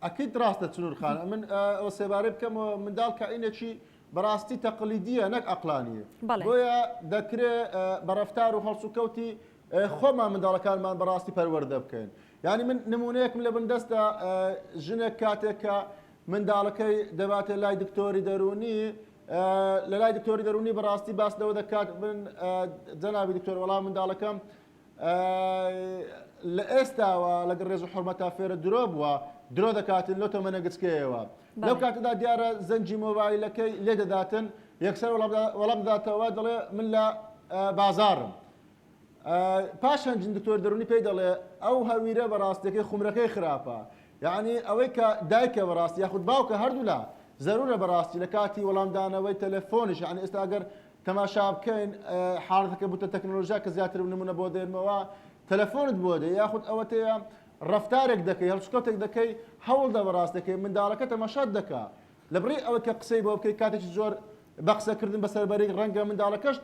ئەکید ڕاستە چنور خان ئەمن ئەوە سێبارەی بکەمەوە منداڵ کائینێکی بەڕاستی تەقلیدیە نەک ئەقلانیە بۆیە دەکرێ بە ڕەفتار و هەڵسوکەوتی خۆمان منداڵەکانمان بەڕاستی پەروەردە بکەین یعنی من نمونەیەکم لە بن دەستە ژنێک کاتێک کە منداڵەکەی دەباتە لای دکتۆری دەرونی لە لای دکتۆری دەرونی بەڕاستی باس لەوە دەکات من جەنابی دکتۆر وەڵام منداڵەکەم لە ئێستاوە لەگەڵ ڕێز و حرمەتا فێرە درۆ بووە درۆ دەکاتن لەو تەمەنە گچکەیەوە لەو کاتەدا دیارە زەنگی مۆبایلەکەی لێ دەداتن یەکسەر وەڵام دەداتەوە دەڵێ من لە بازارم پاش هەنجین دکتۆر دەرونی پێی دەڵێ ئەو هەویرە بەڕاستیەکەی خومرەکەی خراپە یعنی ئەوەی کە دایکە بەڕاستی یاخود باوکە هەردوولا زەرورە بەڕاستی لە کاتی وەڵامدانەوەی تەلەفۆنیش یعنی ئێستا ئەگەر تەماشا بکەین حاڵەتەکە بوتە تەکنۆلۆژیا کە زیاتر نمونە بۆ دێنمەوە تەلەفۆنت بۆ دێ یاخود ئەوەتەیە ڕەفتارێک دەکەی هەڵسوکەوتێک دەکەی هەوڵدە بەڕاستەکەی منداڵەکە تەماشات دەکا لەبڕی ئەوەی کە قسەی بۆ بکەی کاتێکی زۆر بە قسەکردن بەسەر بەری ڕەنگە منداڵەکەشت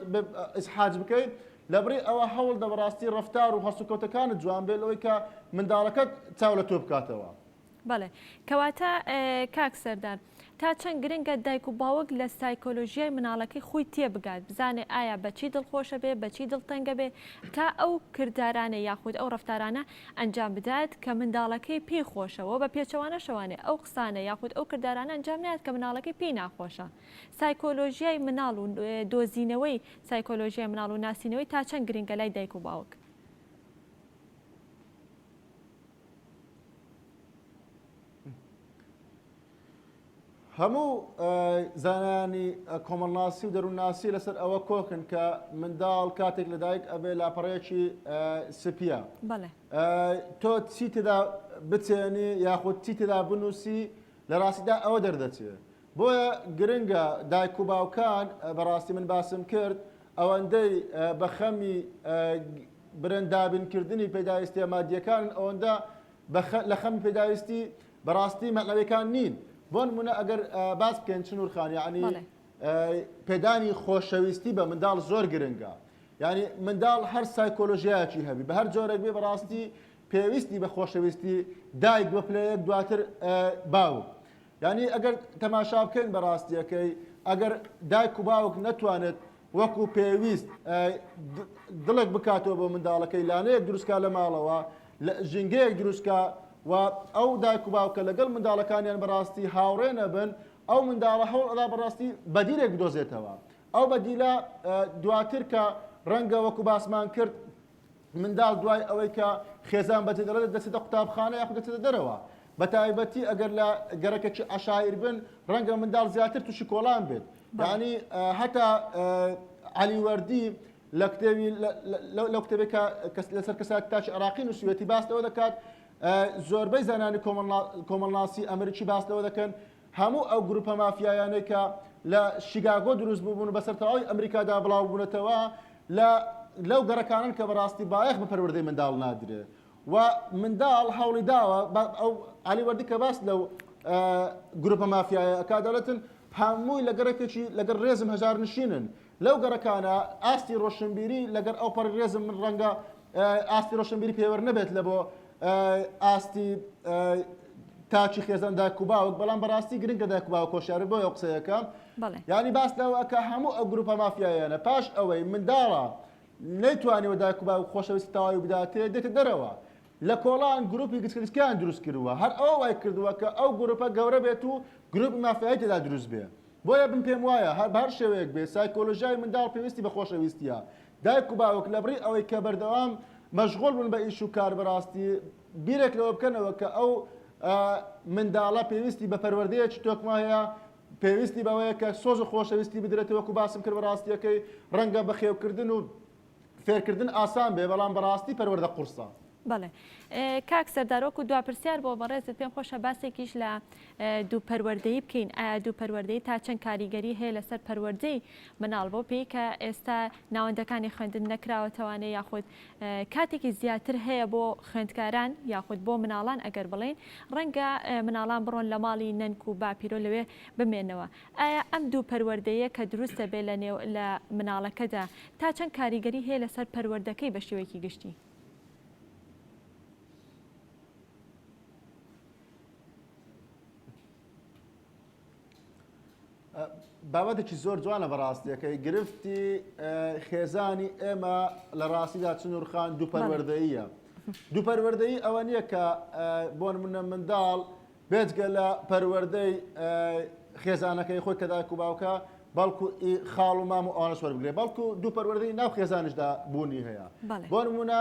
ئیزحاج بکەی لەبڕی ئەوە هەوڵدە بەڕاستی ڕەفتار و هەڵسوکەوتەکانت جوان بێت لەوەی کە منداڵەکەت چاو لە تۆ بکاتەوە. بەڵێ کەواتە کاک سەردار تا چەند گرنگە دایک و باوک لە سایکۆلۆژیای مناڵەکەی خۆی تێبگات بزانێ ئایا بە چی دڵخۆشە بێ بە چی دڵتەنگە بێ تا ئەو کردارانە یاخود ئەو ڕەفتارانە ئەنجام بدات کە منداڵەکەی پێی خۆشە وە بە پێچەوانەشەوانێ ئەو قسانە یاخود ئەو کردارانە ئەنجام نەیات کە مناڵەکەی پێی ناخۆشە سایکۆلۆژیای مناڵ و دۆزینەوەی سایکۆلۆژیای مناڵ و ناسینەوەی تا چەند گرنگە لای دایک و باوک؟ هەموو زانایانی کۆمەڵناسی و دەروونناسی لەسەر ئەوە کۆکن کە منداڵ کاتێک لەدایک ئەبێ لاپەڕەیەکی سپیە تۆ چی تێدا بچێنی یاخود چی تێدا بنووسی لە ڕاستیدا ئەوە دەردەچێت بۆیە گرنگە دایک و باوکان بەڕاستی من باسم کرد ئەوەندەی بە خەمی برن دابینکردنی پێداویستیە مادیەکانن ئەوەندە لە خەمی پێداویستی بەڕاستی مەعنەویەکان نین بۆ نمونە ئەگەر باس بکەین چنور خان یعنی پێدانی خۆشەویستی بە منداڵ زۆر گرنگە یعنی منداڵ هەر سایکۆلۆژیایەکی هەبی بە هەر جۆرێک بێ بەڕاستی پێویستی بە خۆشەویستی دایک بە پلەیەک دواتر باوک یانی ئەگەر تەماشا بکەین بە ڕاستیەکەی ئەگەر دایک و باوک نەتوانێت وەکو پێویست دڵێک بکاتەوە بۆ منداڵەکەی لانەیەک دروستکا لە ماڵەوە لە ژینگەیەک دروستکا و ئەو دایک و باوکە لەگەڵ منداڵەکانیان بەڕاستی هاوڕێ نەبن ئەو منداڵە هەوڵ ئەدا بەڕاستی بەدیلێک بدۆزێتەوە ئەو بەدیلە دواتر کە ڕەنگە وەکو باسمان کرد منداڵ دوای ئەوەی کە خێزان بەجێ دەڵێت دەچێتە قوتابخانە یاخود دەچێتە دەرەوە بە تایبەتی ئەگەر لە گەڕەکێکی عەشایر بن ڕەنگە منداڵ زیاتر تووشی کۆڵان بێت یعنی هەتا عەلی وەردی لە کتێبی لەو کتێبێک کە لەسەر کەسایەتی تاکی عێراقی نووسیوێتی باس لەوە دەکات زۆربەی زانانی کۆمەڵناسی ئەمریکی باس لەوە دەکەن هەموو ئەو گروپە مافیایانەی کە لە شیگاگۆ دروست بووبوون و بەسەر تەواوی ئەمریکادا بڵاو بوونەتەوە لە لەو گەڕەکانەن کە بەڕاستی بایەخ بە پەروەردەی منداڵ نادرێ و منداڵ هەوڵی داوە ئەو عەلی وەردی کە باس لەو گروپە مافیایە ئەکا دەڵێتن هەمووی لە گەڕەکێکی لەگەڵ ڕێزم هەژار نشینن لەو گەڕەکانە ئاستی ڕۆشنبیری لەگەر ئەو پەڕی ڕێزم من ڕەنگە ئاستی ڕۆشنبیری پێوەر نەبێت لە بۆ ئاستی تاکی خێزان دایک و باوک بەڵام بەڕاستی گرنگە دایک و باوک هۆشیار بۆ ئەو قسەیەکە یانی باس لەوە ئەکا هەموو ئەو گروپە مافیایانە پاش ئەوەی منداڵە نەیتوانیوە دایک و باوک خۆشەویستی تەواوی بداتێ دێتە دەرەوە لە کۆڵان گروپی گچکەگچکەیان دروست کردووە هەر ئەوە وای کردووە کە ئەو گروپە گەورە بێت و گروپی مافیایی تێدا دروست بێ بۆیە من پێم وایە هەر بە هەر شێوەیەک بێت سایکۆلۆژیای منداڵ پێویستی بە خۆشەویستیە دایک و باوک لەبڕی ئەوەی کە بەردەوام مەشغوڵ بن بە ئیش و کار بەڕاستی بیرێک لەوە بکەنەوە کە ئەو منداڵە پێویستی بە پەروەردەیەکی تۆکمە هەیە پێویستی بەوەیە کە سۆز و خۆشەویستی بدرێت وەکو باسم کرد بەڕاستیەکەی ڕەنگە بەخێوکردن و فێرکردن ئاسان بێ بەڵام بەڕاستی پەروەردە قورسە. بەڵێ کاک سەردار وەکو دوا پرسیار بۆ بەڕێزت پێم خۆشە باسێکیش لە دوو پەروەردەیی بکەین ئایا دوو پەروەردەیی تا چەند کاریگەری هەیە لەسەر پەروەردەی مناڵ بۆ پێی کە ئێستا ناوەندەکانی خوێندن نەکراوەتەوانێ یاخود کاتێکی زیاتر هەیە بۆ خوێندکاران یاخود بۆ مناڵان ئەگەر بڵێین ڕەنگە مناڵان بڕۆن لە ماڵی نەنک و باپیرۆ لەوێ بمێنەوە ئایا ئەم دوو پەروەردەیە کە دروست دەبێت لە نێو لە مناڵەکەدا تا چەند کاریگەری هەیە لەسەر پەروەردەکەی بە شێوەیەکی گشتی؟ بابەتێکی زۆر جوانە بەڕاستیەکەی گرفتی خێزانی ئێمە لە ڕاستیدا چنور خان دوو پەروەردەییە دوو پەروەردەیی ئەوە نییە کە بۆ نمونە منداڵ بێجگە لە پەروەردەی خێزانەکەی خۆی کە دایک و باوکە بەڵکو خاڵ و مام و ئەوانەش وەربگرێ بەڵکو دوو پەروەردەی ناو خێزانیشدا بوونی هەیە بۆ نمونە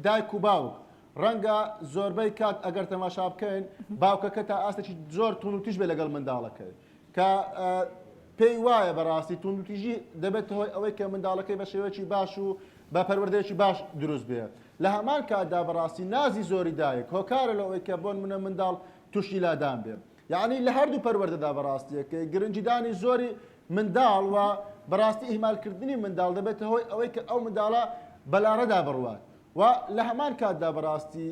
دایک و باوک ڕەنگە زۆربەی کات ئەگەر تەماشا بکەین باوکەکە تا ئاستێکی زۆر توندوتیژ بێ لەگەڵ منداڵەکەی کە پێی وایە بەڕاستی توندوتیژی دەبێت هۆی ئەوەی کە منداڵەکەی بە شێوەیەکی باش و بە پەروەردەیەکی باش دروست بێ لە هەمان کاتدا بەڕاستی نازی زۆری دایک هۆکارە لە ئەوەی کە بۆن منە منداڵ تووشی لادان بێ یعنی لە هەردوو پەروەردەدا بەڕاستیەکەی گرنگیدانی زۆری منداڵ و بەڕاستی ئیهمالکردنی منداڵ دەبێتە هۆی ئەوەی کە ئەو منداڵە بەلاڕێدا بڕوات و لە هەمان کاتدا بەڕاستی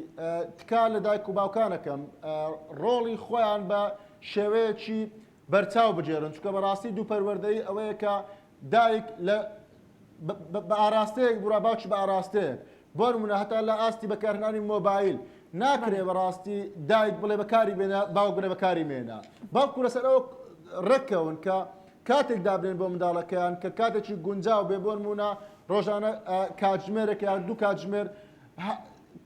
تکا لە دایک و باوکانەکەم ڕۆڵی خۆیان بە شێوەیەکی بەرچاو بگێرن چونکە بەڕاستی دوو پەروەردەیی ئەوەیە کە دایک لە بە ئاراستەیەک بڕا باوکی بە ئاراستەیەک بۆ نمونە هەتا لە ئاستی بەکارهێنانی مۆبایل ناکرێ بەڕاستی دایک بڵێ بەکاری بێنە باوک بڵێ بەکاری مێنە بەڵکو لەسەر ئەوە ڕێککەون کە کاتێک دابنێن بۆ منداڵەکەیان کە کاتێکی گونجاو بێ بۆ نمونە ڕۆژانە کاتژمێرێک یان دوو کاتژمێر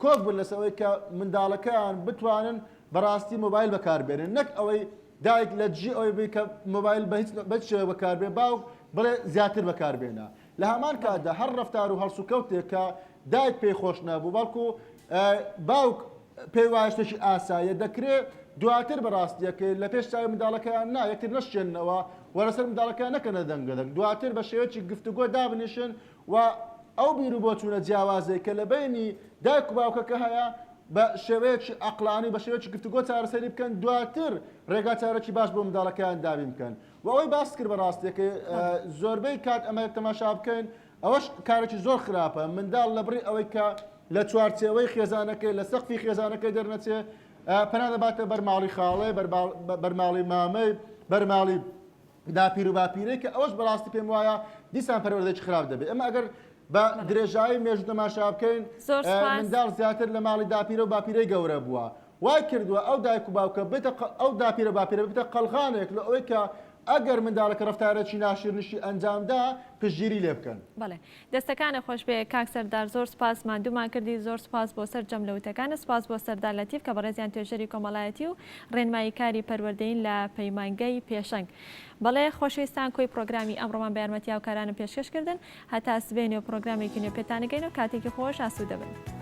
کۆک بن لەسەر ئەوەی کە منداڵەکەیان بتوانن بەڕاستی مۆبایل بەکاربێنن نەک ئەوەی دایک لە دژی ئەوەی بی کە مۆبایل بە هیچ بە هیچ شێوەیەک بەکاربێ باوک بڵێ زیاتر بەکاربێنە لە هەمان کاتدا هەر ڕەفتار و هەڵسوکەوتێک کە دایک پێی خۆش نەبوو بەڵکو باوک پێی وایە شتێکی ئاساییە دەکرێ دواتر بە ڕاستیەکەی لە پێش چاوی منداڵەکەیان نا یەکتر نەشکێننەوە و لەسەر منداڵەکەیان نەکەنە دەنگە دەنگ دواتر بە شێوەیەکی گفتوگۆ دابنیشن و ئەو بیر و بۆچوونە جیاوازەی کە لە بەینی دایک و باوکەکە هەیە بە شێوەیەکی ئەقڵانی و بە شێوەیەکی گفتوگۆ چارەسەری بکەن دواتر ڕێگا چارەکی باش بۆ منداڵەکەیان دابین بکەن و ئەوەی باست کرد بە ڕاستیەکەی زۆربەی کات ئەمە تەماشا بکەین ئەوەش کارێکی زۆر خراپە منداڵ لە بڕی ئەوەی کە لە چوارچێوەی خێزانەکەی لە سەقفی خێزانەکەی دەرنەچێ پەنا دەباتە بەر ماڵی خاڵێ بەر ماڵی مامەی بەر ماڵی داپیر و باپیرەی کە ئەوەش بەڕاستی پێم وایە دیسان پەروەردەیەکی خراپ دەبێت ئێمە ئەگەر بە درێژایی مێژوو تەماشا بکەین زۆر سوپاس. منداڵ زیاتر لە ماڵی داپیرە و باپیرەی گەورە بووە وای کردووە ئەو دایک و باوکە بێتە ئەو داپیرە باپیرە ببێتە قەڵغانێک لە ئەوەی کە ئەگەر منداڵەکە ڕەفتارێکی ناشیرنشی ئەنجامدا پشتگیری لێ بکەن. بەڵێ دەستەکانت خۆش بێ کاک سەردار زۆر سوپاس ماندوومان کردی زۆر سوپاس بۆ سەرجەم لە وتەکانت سوپاس بۆ سەردار لەتیف کە بەڕێزیان توێژەری کۆمەڵایەتی و ڕێنماییکاری پەروەردەیین لە پەیمانگەی پێشەنگ بەڵێ خۆشەویستان کۆی پڕۆگرامی ئەمڕۆمان بە یارمەتی هاوکارانم پێشکەش کردن هەتا سبەینێ و پڕۆگرامێکی نوێ پێتانەگەین و کاتێکی خۆش ئاسوودە بن.